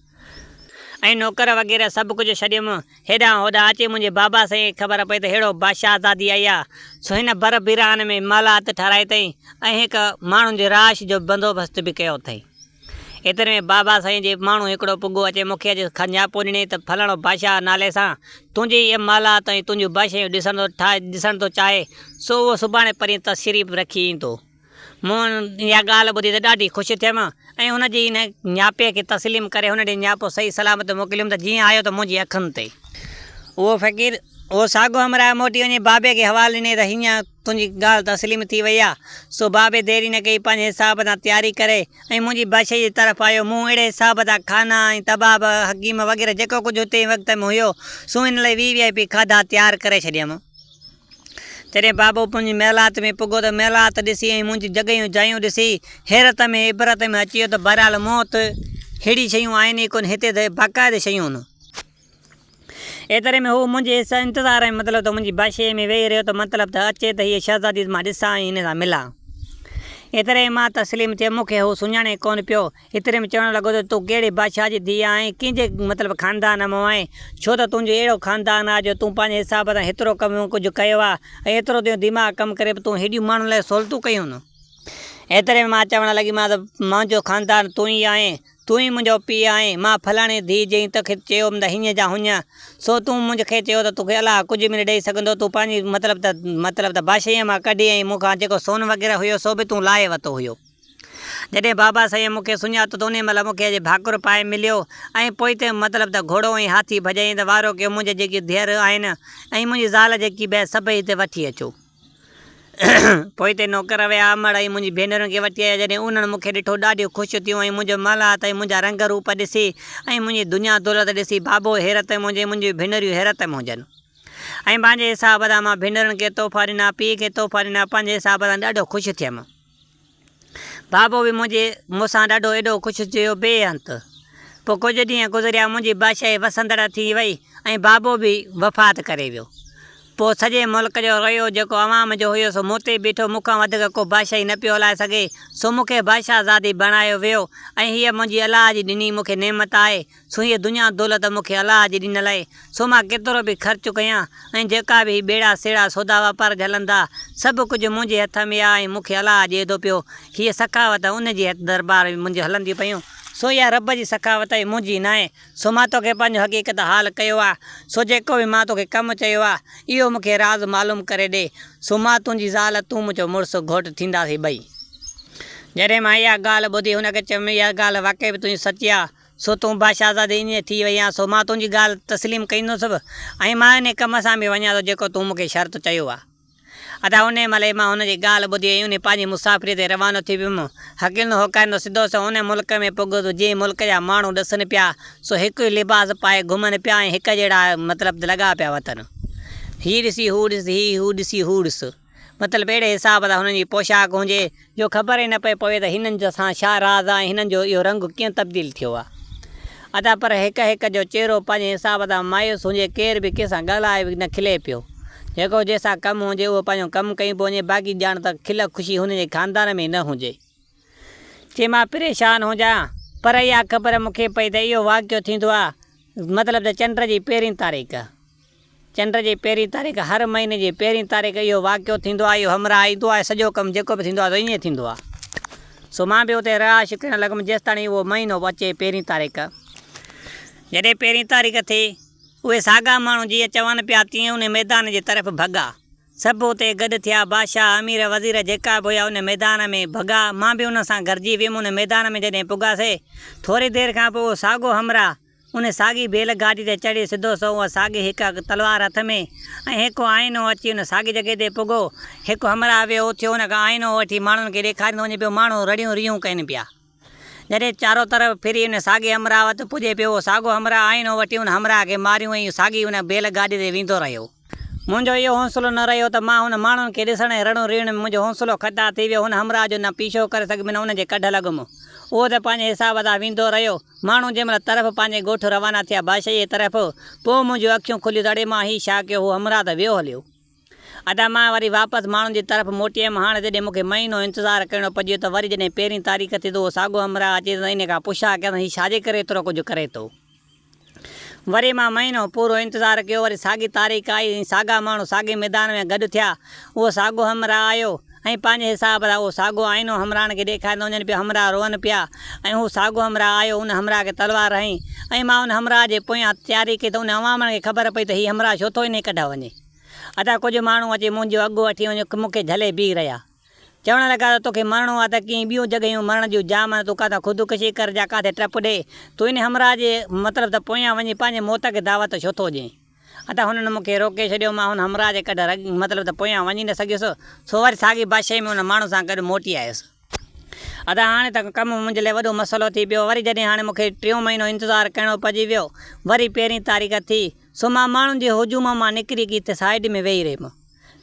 ۽ نوڪر وغيره سڀ ڪجهه ڇڏيم. هيڏانهن هوڏانهن اچي منهنجي بابا سائين کي خبر پئي ته ههڙو بادشاهزادي آئي آ، سو هن بر بيران ۾ محلات ٺهرائي اٿئي ۽ هڪ ماڻهن جي رهائش جو بندوبست به ڪيو اٿئي. ايتري ۾ بابا سائين جي ماڻهو هڪڙو پڳو اچي مون کي اچي نياپو ڏني ته فلاڻو بادشاهه نالي سان تنهنجي هيء محلات ۽ تنهنجون بادشاهيون ڏسڻ ٿو ٺاهي ڏسڻ ٿو چاهي، سو اهو سڀاڻي پرين تشريف رکي ايندو. مون اها ڳالهه ٻڌي ته ڏاڍي خوش ٿيم ۽ هن جي ان نياپي کي تسليم ڪري هن ڏي نياپو صحيح سلامت موڪليم ته جيئن آيو ته منهنجي اکن تي. اهو فقير اهو ساڳيو همراهه موٽي وڃي بابي کي حوال ڏني ته هينئن تنهنجي ڳالهه تسليم ٿي وئي آ. سو بابي دير ئي نه ڪئي، پنهنجي حساب سان تياري ڪري ۽ منهنجي بادشاهيء جي طرف آيو. مون اهڙي حساب سان خانا ۽ طباب، حڪيم وغيره جيڪو ڪجهه اتي وقت ۾ هيو، سو ان لاء وي وي آء پي کاڌا تيار ڪري ڇڏيم. جڏهن بابو منهنجي محلات ۾ پڳو ته محلات ڏسي ۽ منهنجون جڳهيون جايون ڏسي حيرت ۾ عبرت ۾ اچي ويو ته بهرحال مون وٽ ههڙي شيون آهن ئي ڪونه، هتي ته باقاعده شيون. ايتري ۾ هو منهنجي انتظار ۾ مطلب ته منهنجي بادشاهيء ۾ ويهي رهيو ته مطلب ته اچي ته هيء شهزادي مان ڏسان ۽ هن سان ملان. ايتري ۾ مان تسليم ٿيم، مون کي هو سڃاڻي ڪونه پيو. ايتري ۾ چوڻ لڳو ته تون ڪهڙي بادشاهه جي ڌيء آهين، ڪنهن جي مطلب خاندان مان آهين؟ ڇو ته تنهنجو اهڙو خاندان آهي جو تون پنهنجي حساب سان هيترو ڪم ڪجهه ڪيو آهي ۽ ايترو تنهنجو دماغ ڪم ڪري به تون هيڏيون ماڻهن لاء سهولتون ڪيون. ايتري ۾ مان چوڻ لڳي مان ته منهنجو خاندان تون ئي آهين. تون ئي منهنجو پيء آهين، مان فلاڻي ڌيء جئين توکي چيو ته هيئن جا هونئن، سو تون مون کي چيو ته توکي الله ڪجهه به نه ڏئي سگهندو، تون پنهنجي مطلب ته مطلب ته بادشاهيء مان ڪڍي ۽ مون کان جيڪو سون وغيره هيو سو به تون لاهي ورتو هيو. جڏهن بابا سائينء مون کي سڃاتو ته انهيء مهل مون کي اڄ ڀاڪر پائي مليو ۽ پوئتي مطلب ته گهوڙو ۽ هاٿي ڀڄايائين ته وارو ڪيو منهنجي جيڪي ڌيئر آهن ۽ منهنجي زال جيڪي به آهي سڀئي هتي وٺي اچو. پوئتي نوڪر ويا، امڙ ۽ منهنجي ڀينرن کي وٺي آيا، جڏهن انهن مون کي ڏٺو ڏاڍيون خوش ٿيون ۽ منهنجو محلات ۽ منهنجا رنگ روپ ڏسي ۽ منهنجي دنيا دولت ڏسي بابو حيرت ۾ هجي ۽ منهنجيون ڀينريون حيرت ۾ هجن ۽ پنهنجي حساب سان مان ڀينرن کي تحفا ڏنا، پيء کي تحفا ڏنا، پنهنجي حساب سان ڏاڍو خوش ٿيم. بابو به منهنجي مون سان ڏاڍو ايڏو خوش ٿيو بي انت. پوء ڪجهه ڏينهن گذريا منهنجي بادشاهي وسندڙ ٿي وئي ۽ بابو به وفات ڪري ويو. پوء سڄي ملڪ جو رعيو جيڪو عوام جو هيو سو مون تي بيٺو مون کان وڌيڪ ڪو بادشاهي نه پيو هلائي سگهي سو مون کي بادشاهزادي بڻايو ويو ۽ هيء منهنجي الله جي ڏني مون کي نعمت آهي سو هيء دنيا دولت مون کي الله جي ڏنل آهي، سو مان ڪيترو به خرچ ڪيان ۽ جيڪا به هي ٻيڙا سيڙا سودا واپار جهلندا، سڀ ڪجهه منهنجي هٿ ۾ آهي ۽ مون کي الله ڏئي ٿو پيو. هيء سخاوت ان جي درٻار ۾ منهنجي هلنديون پيون، سو اها رب جي سخاوت آهي، منهنجي ناهي. سو مان توکي پنهنجو حقيقت حال ڪيو آهي، سو جيڪو به مان توکي ڪم چيو آهي، اهو مون کي راز معلوم ڪري ڏي، سو مان تنهنجي زال، تون منهنجو مڙس گهوٽ ٿينداسين ٻئي. جڏهن مان اها ڳالهه ٻڌي هن کي چيم، اها ڳالهه واقعي به تنهنجي سچي آهي، سو تون بادشاهزادي ائين ٿي وئي آن، سو مان تنهنجي ڳالهه تسليم ڪندس به ۽ مان انهي ڪم سان به وڃان ٿو جيڪو تون مون کي شرط چيو آ. ادا انهي مهل ئي مان هن جي ڳالهه ٻڌي ۽ انهي پنهنجي مسافريء تي روانو ٿي ويم. هڪلندو هوڪاريندو سڌو سنئون انهي ملڪ ۾ پڳس، جنهن ملڪ جا ماڻهو ڏسن پيا، سو هڪ ئي لباس پائي گهمن پيا ۽ هڪ جهڙا مطلب ته لڳا پيا وتن. هي ڏسي هو ڏس، هي هو ڏسي هو ڏس. مطلب اهڙي حساب سان هنن جي پوشاڪ هجي جو خبر ئي نه پئي پوي ته هنن سان ڇا راز آ ۽ هنن جو اهو رنگ ڪيئن تبديل ٿيو آ. ادا پر هڪ هڪ جو چهرو پنهنجي حساب سان مايوس هجي ڪير به ڪنهن سان ڳالهائي به نه کلي پيو. جيڪو جنهن سان ڪم هجي اهو پنهنجو ڪم ڪيون پيو وڃي باقي ڄاڻ ته کل خوشي هن جي خاندان ۾ نه هجي. چي مان پريشان هجان پر اها خبر مون کي پئي ته اهو واقعو ٿيندو آ مطلب ته چنڊ جي پهرين تاريخ. چنڊ جي پهرين تاريخ هر مهيني جي پهرين تاريخ اهو واقعو ٿيندو آهي، اهو همراهه ايندو آهي، سڄو ڪم جيڪو به ٿيندو آهي سو ائين ٿيندو آهي. سو مان به اتي رهائش ڪرڻ لڳم جيستاڻي اهو مهينو اچي پهرين تاريخ. جڏهن پهرين تاريخ ٿي، اهي ساڳا ماڻهو جيئن چون پيا تيئن ان ميدان جي طرف ڀڳا. سڀ اتي گڏ ٿيا، بادشاهه، امير، وزير جيڪا به هيا ان ميدان ۾ ڀڳا، مان به انهن سان گڏجي ويم، ان ميدان ۾ جڏهن پڳاسي، ٿوري دير کان پوء اهو ساڳو همراهه ان ساڳي بيل گاڏي تي چڙهي سڌو سنئون اها ساڳي هڪ تلوار هٿ ۾ ۽ هڪ آئينو اچي ان ساڳي جڳهه تي پڳو. هڪ همراهه ويو اٿيو ان کان آئينو وٺي ماڻهن کي ڏيکاريندو وڃي پيو. ماڻهو رڙيون ريهون ڪن پيا. جڏهن چارو طرف ڦري ان ساڳي همراهه وٽ پڄي پيو اهو ساڳو همراهه آئينو وٺي ان همراهه کي ماريون ۽ ساڳي ان بيل گاڏي تي ويندو رهيو. منهنجو اهو حوصلو نه رهيو ته مان هن ماڻهن کي ڏسڻ ۽ رڙون ريڙهڻ ۾ منهنجو حوصلو خطا ٿي ويو. هن همراهه جو نه پيڇو ڪري سگهيم نه ان جي ڪڍ لڳم. اهو ته پنهنجي حساب سان ويندو رهيو. ماڻهو جنهن مهل طرف پنهنجي ڳوٺ روانا ٿيا بادشاهيء جي طرف، پوء منهنجون اکيون کليون ته اڙي مان هي ڇا ڪيو، هو همراهه ته ويو هليو. ادا مان وري واپس ماڻهن جي طرف موٽي آيم. هاڻ جڏهن مون کي مهينو انتظار ڪرڻو پئجي ويو ته وري جڏهن پهرين تاريخ ٿي ته اهو ساڳيو همراهه اچي ته ان کان پڇا ڪيان ته هي ڇا جي ڪري ايترو ڪجهه ڪري ٿو. وري مان مهينو پورو انتظار ڪيو، وري ساڳي تاريخ آئي ۽ ساڳا ماڻهو ساڳئي ميدان ۾ گڏ ٿيا. اهو ساڳو همراهه آيو ۽ پنهنجي حساب سان اهو ساڳو آئينو همراهن کي ڏيکاريندو وڃن پيو. همراهه روئن پيا ۽ هو ساڳو همراهه آيو، ان همراهه کي تلوار هنئي ۽ مان ان همراهه جي پويان تياري ڪئي ته ان عوامن کي خبر پئي ته هي همراهه ڇو ٿو انهي ڪڍ وڃي. ادا ڪجهه ماڻهو اچي منهنجو اڳ وٺي وڃي مون کي جهلي بيهي رهيا. چوڻ لڳا ته توکي مرڻو آ ته ڪيئي ٻيون جڳهيون مرڻ جون جام آهن، تون ڪاٿان خودڪشي ڪر جا ڪاٿي ٽپ ڏي، تون ان همراهه جي مطلب ته پويان وڃي پنهنجي موت کي دعوت ڇو ٿو ڏين؟ ادا هنن مون کي روڪي ڇڏيو، مان هن همراهه جي ڪڍ مطلب ته پويان وڃي نه سگهيس، سو وري ساڳي بادشاهي ۾ ان ماڻهو سان گڏ موٽي آيس. ادا هاڻي ته ڪم منهنجي لاء وڏو مسئلو ٿي پيو، وري جڏهن هاڻي مون کي ٽيون مهينو انتظار ڪرڻو پئجي ويو، وري پهرين تاريخ ٿي، سو مان ماڻهن جي هجوم مان نڪري ڪٿي سائيڊ ۾ ويهي رهيم.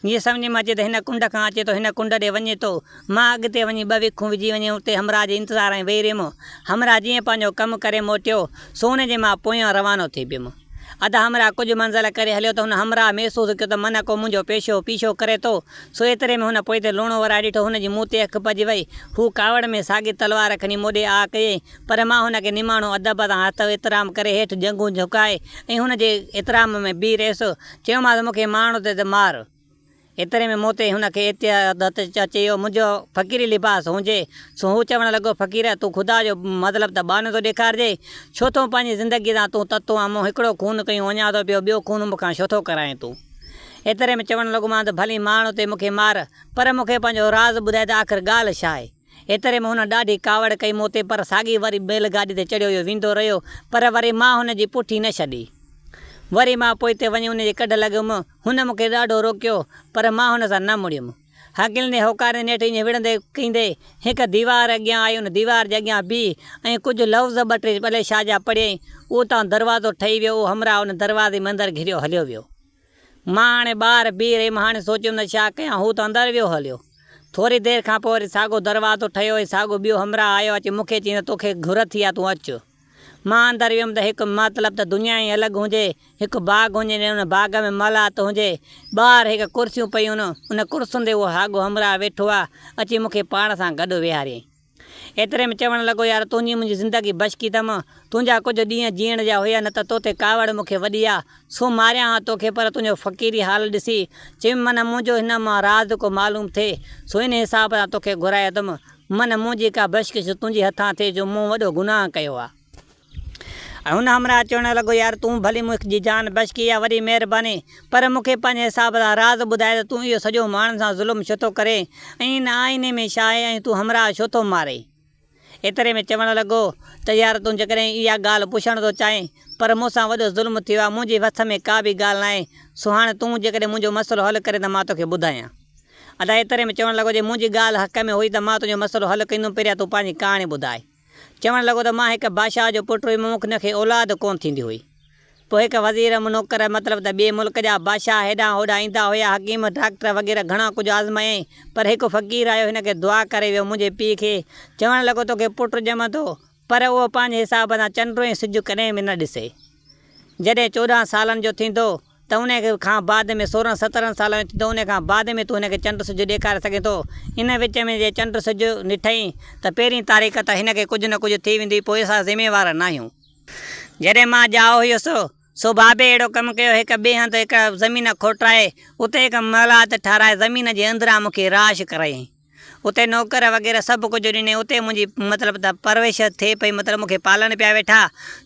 جيئن سمجهه ۾ اچي ته هن ڪنڊ کان اچي ٿو، هن ڪنڊ ڏي وڃي ٿو. مان اڳتي وڃي ٻه وکون وجهي وڃي اتي همراهه جي انتظار ۾ ويهي رهيم. همراهه جيئن پنهنجو ڪم ڪري موٽيو، سو ان جي مان پويان روانو ٿي پيم. اڌ همراهه ڪجهه منزل ڪري هليو ته هن همراهه محسوس ڪيو ته من ڪو منهنجو پيشو پيڇو ڪري ٿو، سو ايتري ۾ هن پوئتي لوڻو ورائي ڏٺو، هن جي منهن تي اک پئجي وئي. هو ڪاوڙ ۾ ساڳي تلوار کڻي مون ڏي آ ڪيائين، پر مان هن کي نماڻو ادب سان هٿ احترام ڪري هيٺ ڄنگهون جهڪائي ۽ هن جي احترام ۾ بيهي رهيس. چيومانس مون کي مارڻو اٿئي ته مار. ايتري ۾ مون تي هن کي احتياط اچي ويو. منهنجو فقيري لباس هجي، سو هو چوڻ لڳو، فقير! تون خدا جو مطلب ته ٻانهو ٿو ڏيکارجين. ڇو ٿو پنهنجي زندگيء تان تون تتو آن؟ مون هڪڙو خون ڪيون وڃان ٿو پيو، ٻيو خون مون کان ڇو ٿو ڪرائين تون؟ ايتري ۾ چوڻ لڳومانس ته ڀلي مارڻو اٿئي مون کي مار، پر مون کي پنهنجو راز ٻڌاء ته آخر ڳالهه ڇا آهي؟ ايتري ۾ هن ڏاڍي ڪاوڙ ڪئي مون تي، پر ساڳي وري بيل گاڏي تي چڙهيو اهو ويندو رهيو، پر وري مان هن جي پٺي نه ڇڏي. وري مان پوئتي وڃي ان جي ڪڍ لڳيم. هن مون کي ڏاڍو روڪيو، پر مان هن سان نه مڙيم. هڪلندي هوڪاريندي نيٺ ائين وڙهندي ڪيندي هڪ ديوار اڳيان آئي، ان ديوار جي اڳيان بيهي ۽ ڪجهه لفظ ٻه ٽي بلي شاهه جا پڙهيائين، اتان دروازو ٺهي ويو، اهو همراهه ان دروازي ۾ اندر گهريو هليو ويو. مان هاڻي ٻاهر بيهي رهيم، هاڻي سوچيم ته ڇا ڪيان، هو ته اندر ويو هليو. ٿوري دير کان پوء وري ساڳو دروازو ٺهيو ۽ ساڳو ٻيو همراهه آيو، اچي مون کي چيائين ته توکي گهر ٿي آ، تون اچ. مان اندر ويم ته هڪ مطلب ته دنيا ئي الڳ هجي، هڪ باغ هجي ۽ ان باغ ۾ محلات هجي، ٻاهر هڪ ڪرسيون پيون هن، ان ڪرسين تي اهو ساڳو همراهه ويٺو آ، اچي مون کي پاڻ سان گڏ ويهاريائين. ايتري ۾ چوڻ لڳو، يار تنهنجي منهنجي زندگي بشڪي اٿم، تنهنجا ڪجهه ڏينهن جيئڻ جا هيا نه ته توتي ڪاوڙ مون کي وڏي آ، سو ماريان ها توکي پر تنهنجو فقيري حال ڏسي چيم من منهنجو هن مان راز ڪو معلوم ٿئي، سو ان حساب سان توکي گهرايو اٿم، من منهنجي ڪا بخشش تنهنجي هٿان ٿئي جو مون وڏو گناهه ڪيو آ. ۽ هن همراهه چوڻ لڳو، يار تون ڀلي مون جي جان بخشي اها وڏي مهرباني، پر مون کي پنهنجي حساب سان راز ٻڌاء ته تون اهو سڄو ماڻهن سان ظلم ڇو ٿو ڪرين ۽ ان آئيني ۾ ڇا آهي ۽ تون همراهه ڇو ٿو مارين؟ ايتري ۾ چوڻ لڳو ته يار تون جيڪڏهن اها ڳالهه پڇڻ ٿو چاهين پر مون سان وڏو ظلم ٿيو آهي، منهنجي وس ۾ ڪا به ڳالهه ناهي، سو هاڻي تون جيڪڏهن منهنجو مسئلو حل ڪرين ته مان توکي ٻڌايان. ادا ايتري ۾ چوڻ لڳو جي منهنجي ڳالهه حق ۾ هئي ته مان تنهنجو مسئلو حل ڪندم پهريان تون پنهنجي ڪهاڻي ٻڌاء. چوڻ لڳو ته مان هڪ بادشاهه جو پٽ هيم مون کي اولاد ڪونه ٿيندي هئي. پوء هڪ وزير، نوڪر مطلب ته ٻئي ملڪ جا بادشاهه هيڏانهن هوڏانهن ايندا هيا، حڪيم، ڊاڪٽر وغيره گهڻا ڪجهه آزمايائين، پر هڪ فقير آيو هن کي دعا ڪري ويو منهنجي پيء کي چوڻ لڳو توکي پٽ ڄمندو پر اهو پنهنجي حساب سان چنڊ ۽ سج ڪڏهن به نه ڏسي. جڏهن 14 سالن جو ٿيندو ته ان کان بعد ۾ 16 17 سالن جو ٿيندو ان کان بعد ۾ تون هن کي چنڊ سج ڏيکاري سگهين ٿو. ان وچ ۾ جي چنڊ سج ڏٺئين ته پهرين تاريخ ته هن کي ڪجهه نه ڪجهه ٿي ويندي پوء اسان ذميوار ناهيون. جڏهن مان ڄائو هيس سو بابي اهڙو ڪم ڪيو هڪ ٻئي هنڌ هڪ زمين کوٽرائي اتي هڪ محلات ٺهرائي زمين جي اندران مون کي رهائش ڪرايائين. اتي نوڪر وغيره سڀ ڪجهه ڏني اتي منهنجي مطلب ته پرورش ٿئي پئي مطلب مون کي پالن پيا ويٺا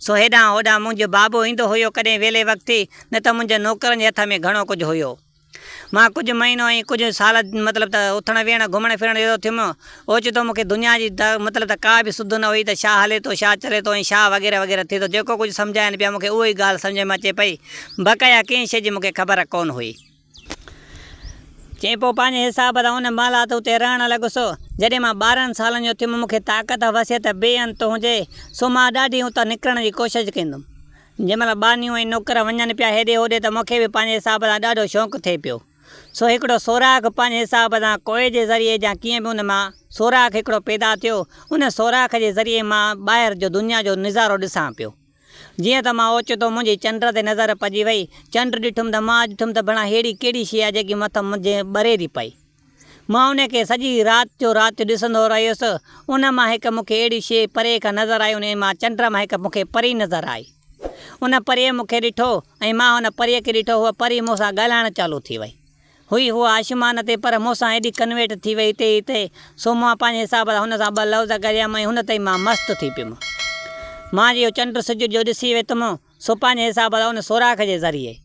سو هيڏانهن هوڏانهن منهنجو بابو ايندو هيو ڪڏهن ويلي وقتي نه ته منهنجي نوڪرن جي هٿ ۾ گهڻو ڪجهه هيو مان ڪجهه مهينو ۽ ڪجهه سال مطلب ته اٿڻ ويهڻ گهمڻ ڦرڻ جهڙو ٿيم اوچتو مون کي دنيا جي مطلب ته ڪا به سڌ نه هئي ته ڇا هلي ٿو ڇا چلي ٿو ۽ ڇا وغيره وغيره ٿئي ٿو جيڪو ڪجهه سمجهائين پيا مون کي اهو ئي ڳالهه سمجهه ۾ اچي پئي بقايا ڪنهن شيء جي مون کي خبر ڪونه هئي. چيائين، پوء پنهنجي حساب سان ان محلات اتي رهڻ لڳس. جڏهن مان 12 سالن جو ٿيم، مون کي طاقت وسعت بي انت هجي، سو مان ڏاڍي اتان نڪرڻ جي ڪوشش ڪندم. جنهن مهل ٻانهيون ۽ نوڪر وڃن پيا هيڏي هوڏي ته مون کي به پنهنجي حساب سان ڏاڍو شوق ٿئي پيو. سو هڪڙو سوراخ پنهنجي حساب سان ڪوئي جي ذريعي يا ڪيئن به ان مان سوراخ هڪڙو پيدا ٿيو. ان سوراخ جي ذريعي مان ٻاهر جو دنيا جو نظارو ڏسان پيو. جيئن ته مان اوچتو منهنجي چنڊ تي نظر پئجي وئي. چنڊ ڏٺم ته مان ڏٺم ته ڀلا ههڙي ڪهڙي شيء آهي جيڪي مٿان منهنجي ٻري ٿي پئي. مان ان کي سڄي رات جو رات ڏسندو رهيس. ان مان هڪ مون کي اهڙي شيء پري کان نظر آئي انهيء مان چنڊ مان هڪ مون کي پري نظر آئي. ان پريء مون کي ڏٺو ۽ مان ان پريء کي ڏٺو هوء پري مون سان ڳالهائڻ چالو ٿي وئي. هئي هوء آشمان تي پر مون سان ايڏي ڪنويٽ ٿي وئي اتي ئي اتي، سو مان پنهنجي حساب سان هن سان ٻه لفظ ڳالهايم ۽ هن تي ئي مان مست ٿي پيم. مان اهو چنڊ سج جو ڏسي ويتم، سو پنهنجي حساب سان ان سوراخ جي ذريعي.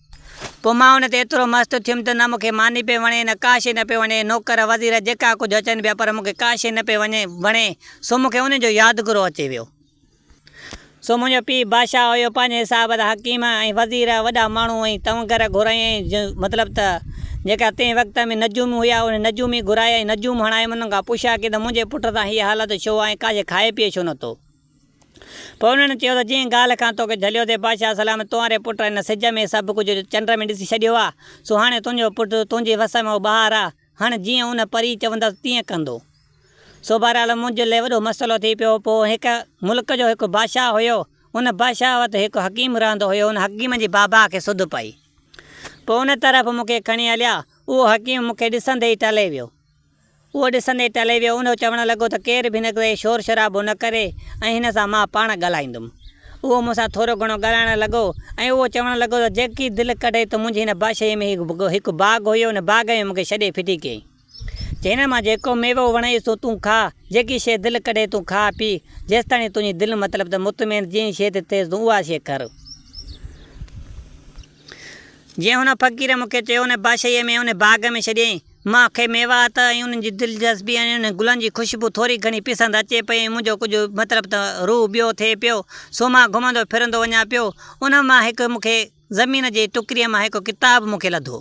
پوء مان ان تي ايترو مست ٿيم ته نه مون کي ماني پئي وڻي، نه ڪا شيء نه پئي وڻي، نوڪر، وزير جيڪا ڪجهه اچن پيا پر مون کي ڪا شيء نه پئي وڻي، سو مون کي ان جو يادگرو اچي ويو. سو منهنجو پيء بادشاهه هيو، پنهنجي حساب سان حڪيم ۽ وزير، وڏا ماڻهو ۽ تونگر گهرايائين، مطلب ته جيڪا تنهن وقت ۾ نجومي هيا، انهن نجومي گهرائي ۽ نجوم هڻائي انهن کان پڇا ڪئي ته منهنجي پٽ سان هيء حالت ڇو آهي ۽ ڪا شيء کائي پيئي ڇو نٿو؟ پوء انهن چيو ته جنهن ڳالهه کان توکي جهليو ٿي بادشاهه سلامت تنهاري پٽ هن سج ۾ سڀ ڪجهه چنڊ ۾ ڏسي ڇڏيو آهي، سو هاڻي تنهنجو پٽ تنهنجي وس ۾ ٻاهر آهي، هاڻ جيئن ان پري چوندس تيئن ڪندو. سو بهرحال منهنجي لئه وڏو مسئلو ٿي پيو. پوء هڪ ملڪ جو هڪ بادشاهه هيو. ان بادشاهه وٽ هڪ حڪيم رهندو هيو. ان حڪيم جي بابا کي سڌ پئي. پوء ان طرف مون کي کڻي هليا. اهو حڪيم مون کي ڏسندي ئي ٽلي ويو. اهو ڏسندي ئي ٽلي ويو. ان چوڻ لڳو ته ڪير به هن تي شور شرابو نه ڪري ۽ هن سان مان پاڻ ڳالهائيندم. اهو مون سان ٿورو گهڻو ڳالهائڻ لڳو ۽ اهو چوڻ لڳو ته جيڪي دل ڪڍي ته منهنجي هن بادشاهيء ۾ هڪ باغ هيو، ان باغ ۾ مون کي ڇڏي ڦٽي ڪيائين. چي هن مان جيڪو ميوو وڻئي سو تون کاء، جيڪي شيء دل ڪڍي تون کاء پي، جيستاڻي تنهنجي دل مطلب ته مطمئن جنهن شيء تي ٿئيس تون اها شيء کر. جيئن هن فقير مون کي چيو، ان بادشاهيء ۾ ان باغ ۾ ڇڏيائين. مان کي ميوات ۽ انهن جي دلچسپي ۽ انهن گلن جي خوشبو ٿوري گهڻي پسند اچي پئي ۽ منهنجو ڪجهه مطلب ته روح ٻيو ٿئي پيو، سو مان گهمندو ڦرندو وڃان پيو. ان مان هڪ مون کي زمين جي ٽڪريء مان هڪ ڪتاب مون کي لڌو.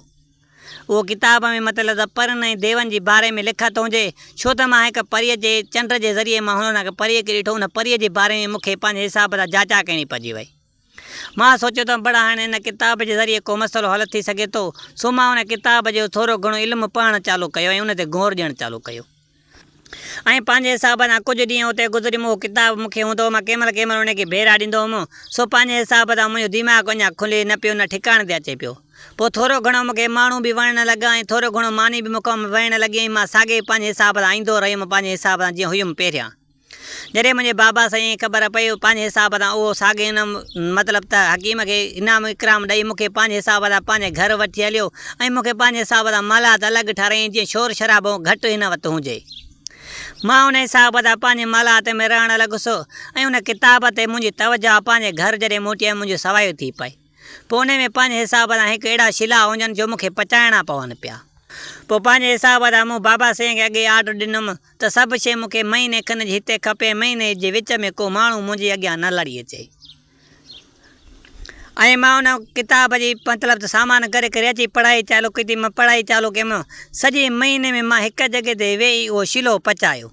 اهو ڪتاب ۾ مطلب ته پرين ۽ ديون جي باري ۾ لکت هجي، ڇو ته مان هڪ پريء جي چنڊ جي ذريعي مان هن پريء کي ڏٺو، ان پريء جي باري ۾ مون کي پنهنجي حساب سان جاچا ڪرڻي پئجي وئي. مان سوچيو ته بڙا هاڻي ان ڪتاب جي ذريعي ڪو مسئلو حل ٿي سگهي ٿو، سو مان ان ڪتاب جو ٿورو گهڻو علم پڙهڻ چالو ڪيو ۽ ان تي غور ڏيڻ چالو ڪيو. ۽ پنهنجي حساب سان ڪجهه ڏينهن اتي گذريم، اهو ڪتاب مون کي هوندو هو، مان ڪنهن مهل ڪنهن مهل ان کي ڀيرا ڏيندو هوم، سو پنهنجي حساب سان منهنجو دماغ اڃا کلي نه پيو نه ٺڪاڻي تي اچي پيو. پوء ٿورو گهڻو مون کي ماڻهو به وڻڻ لڳا ۽ ٿورو گهڻو ماني به مون کان وڻڻ لڳي ۽ مان ساڳئي پنهنجي حساب سان ايندو رهيم پنهنجي حساب سان جيئن هيم پهريان. جڏهن منهنجي بابا سائين کي خبر پئي، پنهنجي حساب سان اهو ساڳئي ان مطلب ته حڪيم کي انعام اڪرام ڏئي مون کي پنهنجي حساب سان پنهنجي گهر وٺي هليو ۽ مون کي پنهنجي حساب سان محلات الڳ ٺارايائين جيئن شور شرابو گهٽ هن وٽ هجي. مان ان حساب سان پنهنجي محلات ۾ رهڻ لڳس ۽ ان ڪتاب تي منهنجي توجهه پنهنجي گهر جڏهن موٽي آيم منهنجي سوايو ٿي پئي. پوء انهي ۾ پنهنجي حساب سان هڪ اهڙا شلا هجن جو مون کي پچائڻا پون پيا. پوء پنهنجي حساب سان مون بابا سائين کي اڳي آرڊر ڏنم ته سڀ شيء مون کي مهيني کن جي هتي کپي، مهيني جي وچ ۾ ڪو ماڻهو منهنجي اڳيان نه لڙي اچي. ۽ مان ان ڪتاب جي مطلب ته سامان گڏ ڪري اچي پڙهائي چالو ڪئي مان پڙهائي چالو ڪيم. سڄي مهيني ۾ مان هڪ جڳهه تي ويهي اهو شلو پچايو.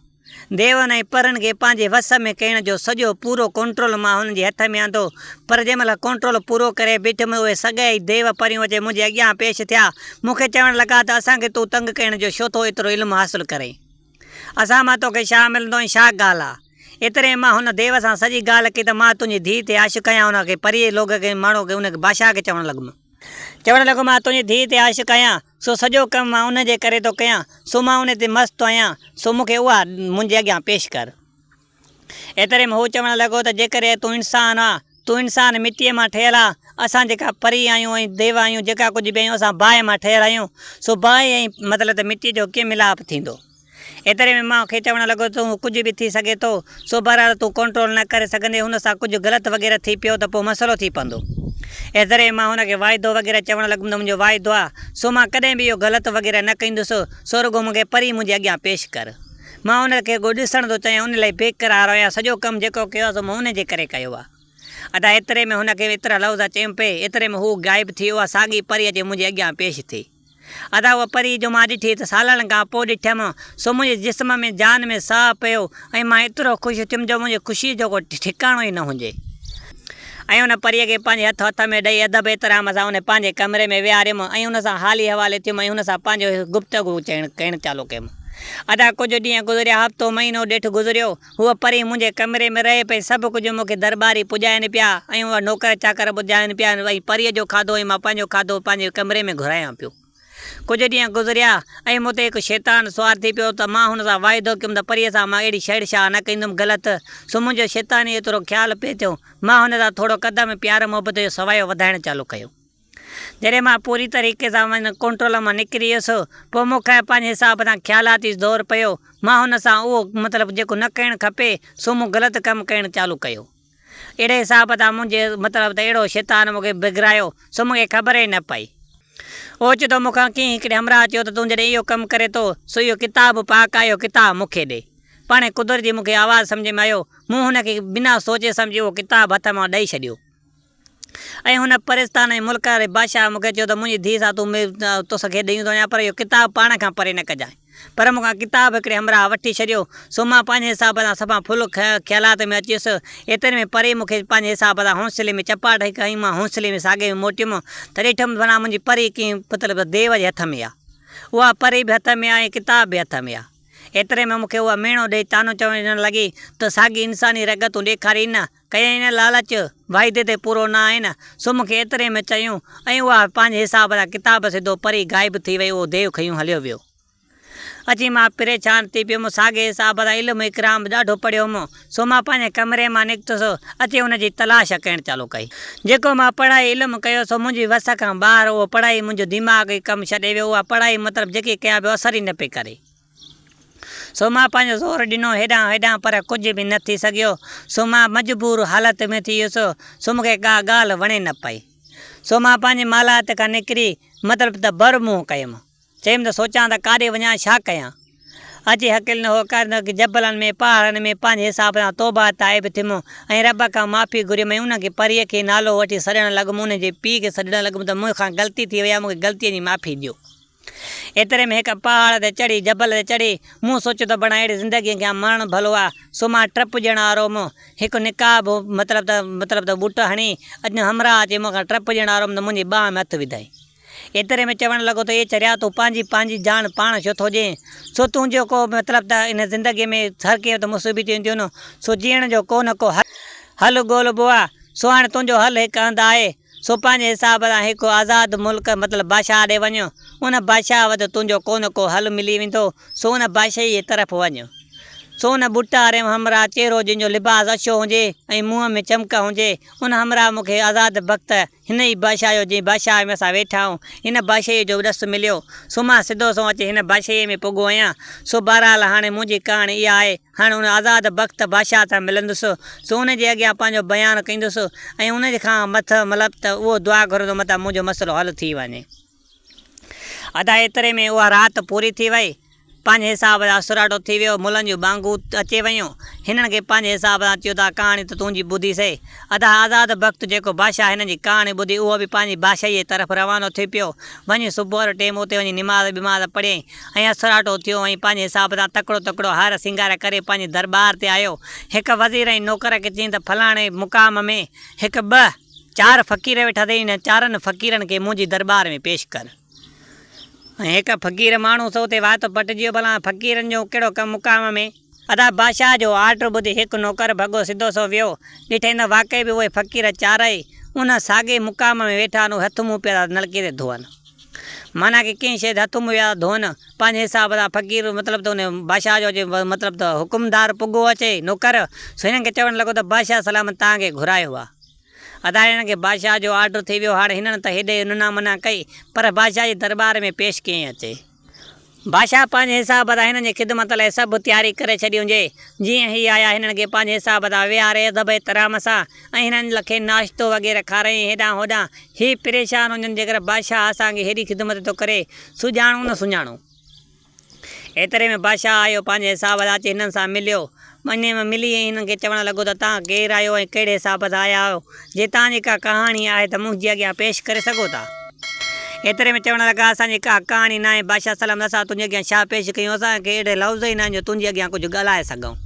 ديون ۽ پرن کي پنهنجي وس ۾ ڪرڻ جو سڄو پورو ڪنٽرول مان هنن جي هٿ ۾ آندو. پر جنهن مهل ڪنٽرول پورو ڪري بيٺم، اهي سڳئي ديو پريون اچي منهنجي اڳيان پيش ٿيا. مون کي چوڻ لڳا ته اسان کي تون تنگ ڪرڻ جو ڇو ٿو ايترو علم حاصل ڪرين؟ اسان مان توکي ڇا ملندو ۽ ڇا ڳالهه آ؟ ايتري ۾ مان هن ديو سان سڄي ڳالهه ڪئي ته مان تنهنجي ڌيء تي عاشق آهيان. هن کي پريء لوڪ کي ماڻهو کي ان بادشاهه کي چوڻ لڳم. چوڻ لڳو مان تنهنجي ڌيء تي عاشق آهيان، سو سڄو ڪم مان ان جي ڪري ٿو ڪيان، سو مان ان تي مست آهيان، سو مون کي اها منهنجي اڳيان پيش ڪر. ايتري ۾ هو چوڻ لڳو ته جيڪڏهن تون انسان آن، تون انسان مٽيء مان ٺهيل آن، اسان جيڪا پري آهيون ۽ ديو آهيون، جيڪا ڪجهه به آهيون، اسان باهه مان ٺهيل آهيون، سو باهه ۽ مطلب ته مٽيء جو ڪيئن ملاپ ٿيندو؟ ايتري ۾ مان کي چوڻ لڳو ته هو ڪجهه به ٿي سگهي ٿو، سو بهرحال تون ڪنٽرول نه ڪري سگهندين، هن سان ڪجهه غلط وغيره ٿي پيو ته پوء مسئلو ٿي پوندو. ايتري ۾ مان هن کي واعدو وغيره چوڻ لڳم ته منهنجو واعدو آ، سو مان ڪڏهن به اهو غلط وغيره نه ڪندس، سو رڳو مون کي پرين منهنجي اڳيان پيش ڪر. مان ان کي رڳو ڏسڻ ٿو چاهيان، ان لاء بيقرار آهيان، سڄو ڪم جيڪو ڪيو آ سو مون ان جي ڪري ڪيو آ. ادا ايتري ۾ هن کي ايترا لفظ چيم پئي، ايتري ۾ هو غائب ٿي اها ساڳي پري اچي منهنجي اڳيان پيش ٿي. ادا اها پري جو مان ڏٺي ته سالن کان پوء ڏٺم، سو منهنجي جسم ۾ جان ۾ ساهه پيو ۽ مان ايترو خوش ٿيم جو منهنجي خوشيء جو ڪو ٺڪاڻو ئي نه هجي. ۽ ان پريء کي پنهنجي هٿ هٿ ۾ ڏئي ادب احترام سان ان پنهنجي ڪمري ۾ ويهاريم ۽ ان سان حالي حوالي ٿيم ۽ ان سان پنهنجو گفتگو ڪرڻ چالو ڪيم. ادا ڪجهه ڏينهن گذريا، هفتو مهينو ڏيڍ گذريو، هوء پري منهنجي ڪمري ۾ رهي پئي، سڀ ڪجهه مون کي درٻاري پڄائين پيا ۽ اها نوڪر چاڪر ٻڌائين پيا ۽ پريء جو کاڌو ۽ مان پنهنجو کاڌو پنهنجي ڪمري ۾ گهرايان پيو. ڪجهه ڏينهن گذريا ۽ مون تي هڪ شيطان سوار ٿي پيو ته مان هن سان واعدو ڪيم ته پريء سان مان اهڙي ڇيڙڇاڙ نه ڪندم، غلط، سو منهنجو شيطاني ايترو خيال پئي ٿيو، مان هن سان ٿورو قدم پيار محبت جو سوايو وڌائڻ چالو ڪيو. جڏهن مان پوري طريقي سان ان ڪنٽرول مان نڪري ويس، پوء مون کي پنهنجي حساب سان خيالاتي دور پيو. مان هن سان اهو مطلب جيڪو نه ڪرڻ کپي، سو مون غلط ڪم ڪرڻ چالو ڪيو. اهڙي حساب سان منهنجي مطلب ته اهڙو شيطان مون کي بگڙايو، سو مون کي خبر ئي نه پئي. اوچتو مون کان ڪنهن هڪڙي همراهه چيو ته تون جڏهن اهو ڪم ڪرين ٿو، سو اهو ڪتاب پاڪ آهي، اهو ڪتاب مون کي ڏي. پاڻهي قدرتي مون کي آواز سمجهه ۾ آيو. مون هن کي بنا سوچي سمجهي اهو ڪتاب هٿ مان ڏئي ڇڏيو. ۽ هن پرستان ۽ ملڪ واري بادشاهه مون کي چيو ته منهنجي ڌيء سان تون تو کي ڏيون ٿو وڃان پر اهو ڪتاب پاڻ کان پري نه ڪجانء. پر مون کان ڪتاب هڪڙي همراهه وٺي ڇڏيو، سو مان پنهنجي حساب سان صفا ڦل خيالات ۾ اچي ويس. ايتري ۾ پري مون کي پنهنجي حساب سان حوصلي ۾ چپاٽ هڪ هنئي، مان حوصلي ۾ ساڳئي ۾ موٽيم ته ڏٺم ڀلا منهنجي پري ڪنهن مطلب ديو جي هٿ ۾ آ. اها پري به هٿ ۾ آ ۽ ڪتاب به هٿ ۾ آ. ايتري ۾ مون کي اها ميڻو ڏئي طعنو چوڻ لڳي ته ساڳي انساني رڳ تون ڏيکارين نه، ڪيائين نه لالچ، واعدي تي پورو نه آئين، سو مون کي ايتري ۾ چيائون ۽ اها پنهنجي حساب سان ڪتاب سڌو پري غائب ٿي وئي اهو ديو کنيون هليو ويو. اچي مان پريشان ٿي پيم، ساڳئي حساب سان علم اڪرام به ڏاڍو پڙهيو هوم، سو مان پنهنجي ڪمري مان نڪتس، اچي ان جي تلاش ڪرڻ چالو ڪئي. جيڪو مان پڙهائي علم ڪيو سو منهنجي وس کان ٻاهر، اهو پڙهائي منهنجو دماغ ئي ڪم ڇڏي ويو، اها پڙهائي مطلب جيڪي ڪيان پيو اثر ئي نه پئي ڪري. سو مان پنهنجو زور ڏنو هيڏانهن هيڏانهن پر ڪجهه به نه ٿي سگهيو. سو مان مجبور حالت ۾ ٿي ويس. سو مون کي ڪا ڳالهه وڻي نه پئي. سو مان پنهنجي مالات کان نڪري مطلب ته بر منهن ڪيم. چيم ته سوچان ته ڪاڏي وڃان ڇا ڪيان. اچي هڪل نه هوڪار نه جبلن ۾ پهاڙن ۾ پنهنجي حساب سان توبه تائب ٿيم ۽ رب کان معافي گهريم ۽ ان کي پريء کي نالو وٺي سڏڻ لڳم ان جي پيء کي سڏڻ لڳم ته مون کان غلطي ٿي وئي آهي مون کي غلطيء جي معافي ڏيو. ايتري ۾ هڪ پهاڙ تي چڙهي، جبل تي چڙهي، مون سوچيو ته بڻا اهڙي زندگيء کان مرڻ ڀلو آ، سو مان ٽپ ڏيڻ وارو هوم. هڪ نقاب مطلب ته مطلب ته ٻوٽ هڻي، اڄ همراهه اچي مون کان ٽپ ڏيڻ وارو هوم ته منهنجي ٻانهن ۾ هٿ وڌائين. ايتري ۾ چوڻ لڳو ته اي چريا تون پنهنجي پنهنجي جان پاڻ ڇو ٿو ڏين؟ سو تنهنجو ڪو مطلب ته ان زندگيء ۾ هر ڪنهن وٽ مصيبتون اينديون، سو جيئڻ جو ڪو نه ڪو حل ڳولبو آ، سو هاڻي تنهنجو حل هڪ هنڌ آهي، سو پنهنجي حساب سان هڪ آزاد ملڪ مطلب بادشاهه ڏي وڃ، ان بادشاهه وٽ تنهنجو ڪو نه ڪو حل ملي ويندو، سو ان بادشاهيء جي طرف وڃ. سو ان ٻٽاري همراهه چهرو جنهن جو لباس اڇو هجي ۽ منهن ۾ چمڪ هجي، ان همراهه مون کي آزاد بخت هن ئي بادشاهه جو جنهن بادشاهه ۾ اسان ويٺا آهيون، هن بادشاهيء جو ڏس مليو، سو مان سڌو سنئون اچي هن بادشاهيء ۾ پڳو آهيان. سو بهرحال هاڻي منهنجي ڪهاڻي اها آهي. هاڻي ان آزاد بخت بادشاهه سان ملندس، سو ان جي اڳيان پنهنجو بيان ڪندس ۽ ان کان مٿ مطلب ته اهو دعا گهرندو متان منهنجو مسئلو حل ٿي وڃي. ادا ايتري ۾ اها رات پوري ٿي وئي. پنهنجي حساب سان اسراٽو ٿي ويو، ملن جون ٻانگون اچي ويون. هنن کي پنهنجي حساب سان چيو ته ڪهاڻي ته تنهنجي ٻڌي سي. ادا آزاد بخت جيڪو بادشاهه هنن جي ڪهاڻي ٻڌي اهو به پنهنجي بادشاهيء جي طرف روانو ٿي پيو. وڃي صبح جو ٽيم اتي وڃي نماز ٻماز پڙهيائين ۽ اسراٽو ٿيو ۽ پنهنجي حساب سان تڪڙو تڪڙو هار سينگار ڪري پنهنجي درٻار تي آيو. هڪ وزير ۽ نوڪر کي چيائين ته فلاڻي مقام ۾ هڪ ٻه چار فقير ويٺا اٿئي انهن چارن فقيرن کي منهنجي درٻار ۾ پيش ڪر. ۽ هڪ فقير ماڻهو سو اتي وات پٽجي ويو ڀلا فقيرن جو ڪهڙو ڪم مقام ۾. ادا بادشاهه جو آرڊر ٻڌي هڪ نوڪر ڀڳو سڌو سو ويو. ڏٺائين ته واقعي به اهي فقير چارئي ان ساڳئي مقام ۾ ويٺا آهن اهي هٿ منهن پيا ٿا نلڪي تي ڌوئن. معنيٰ ڪي ڪنهن شيء تي هٿ منهن پيا ٿا ڌوئن. پنهنجي حساب سان فقير مطلب ته ان بادشاهه جو اچي مطلب ته حڪمدار پڳو اچي نوڪر سو هنن کي چوڻ لڳو ته بادشاهه سلامت توهان کي گهرايو آهي. ادا هنن کي بادشاهه جو آرڊر ٿي ويو، هاڻ هنن ته هيڏي ننا منا ڪئي، پر بادشاهه جي درٻار ۾ پيش ڪيئن اچي. بادشاهه پنهنجي حساب سان هنن جي خدمت لاء سڀ تياري ڪري ڇڏي هجي. جيئن هي آيا هنن کي پنهنجي حساب سان ويهاري ادب احترام سان ۽ هنن کي ناشتو وغيره کارايائين هيڏانهن هوڏانهن هي پريشان هجن جيڪر بادشاهه اسان کي هيڏي خدمت ٿو ڪري سو ڄاڻون نه سڃاڻون. ايتري ۾ بادشاهه آيو، پنهنجي حساب سان اچي هنن سان مليو. انهيء ۾ ملي ۽ هنن کي چوڻ لڳو ته توهان ڪير آهيو ۽ ڪهڙي حساب سان آيا آهيو؟ جي توهان جي ڪا ڪهاڻي آهي ته منهنجي اڳيان پيش ڪري سگهو ٿا. ايتري ۾ چوڻ لڳا، اسان جي ڪا ڪهاڻي ناهي، بادشاهه سلامت اسان تنهنجي اڳيان ڇا پيش ڪيون؟ اسان کي اهڙي لفظ ئي ناهن جو تنهنجي اڳيان ڪجهه ڳالهائي سگهون.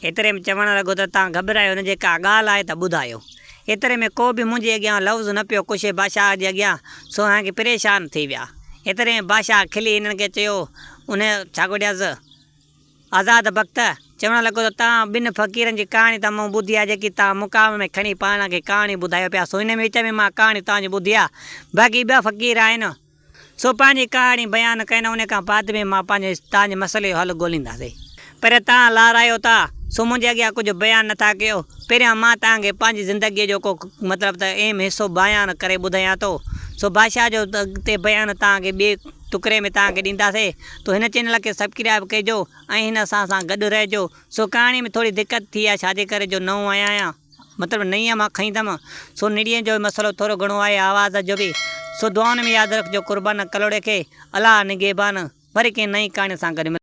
ايتري ۾ چوڻ لڳو ته توهان گهٻرايو نه، جي ڪا ڳالهه آهي ته ٻڌايو. ايتري ۾ ڪو به منهنجي اڳيان لفظ نه پيو ڪشي بادشاهه جي اڳيان، سو هاڻ ڪي پريشان ٿي ويا. ايتري ۾ بادشاهه کلي هنن کي چيو، انهيء ڇا ڪوٺيس؟ آزاد بخت چوڻ لڳو ته توهان ٻن فقيرن جي ڪهاڻي ته مون ٻڌي آهي، جيڪي توهان مقام ۾ کڻي پاڻ کي ڪهاڻي ٻڌايو پيا، سو ان وچ ۾ مان ڪهاڻي توهان جي ٻڌي آهي، باقي ٻيا فقير آهن، سو پنهنجي ڪهاڻي بيان ڪين ان کان بعد ۾ مان پنهنجي توهان جي مسئلي جو حل ڳولينداسين. پر توهان لارايو ٿا، سو منهنجي اڳيان ڪجهه بيان نه ٿا ڪيو. پهريان مان توهان کي پنهنجي زندگيء جو ڪو مطلب ته اهم حصو بيان ڪري ٻڌايان ٿو. سو بادشاهه جو اڳتي بيان توهان کي ٻئي ٽڪري ۾ توهان کي ڏينداسين. تو هن چينل کي سبڪرائب ڪجو ۽ هن اسان سان گڏ رهجو. سو ڪهاڻي ۾ ٿوري دقت ٿي آهي ڇاجي ڪري جو نئون آيا آهيان. مطلب نئين مان کنئي اٿم سو نڙيء جو به مسئلو ٿورو گهڻو آهي آواز جو به سو دعائن ۾ ياد رکجو قربان ڪلهوڙي کي الله نگهبان وري ڪنهن نئين ڪهاڻي سان گڏ ملنداسين.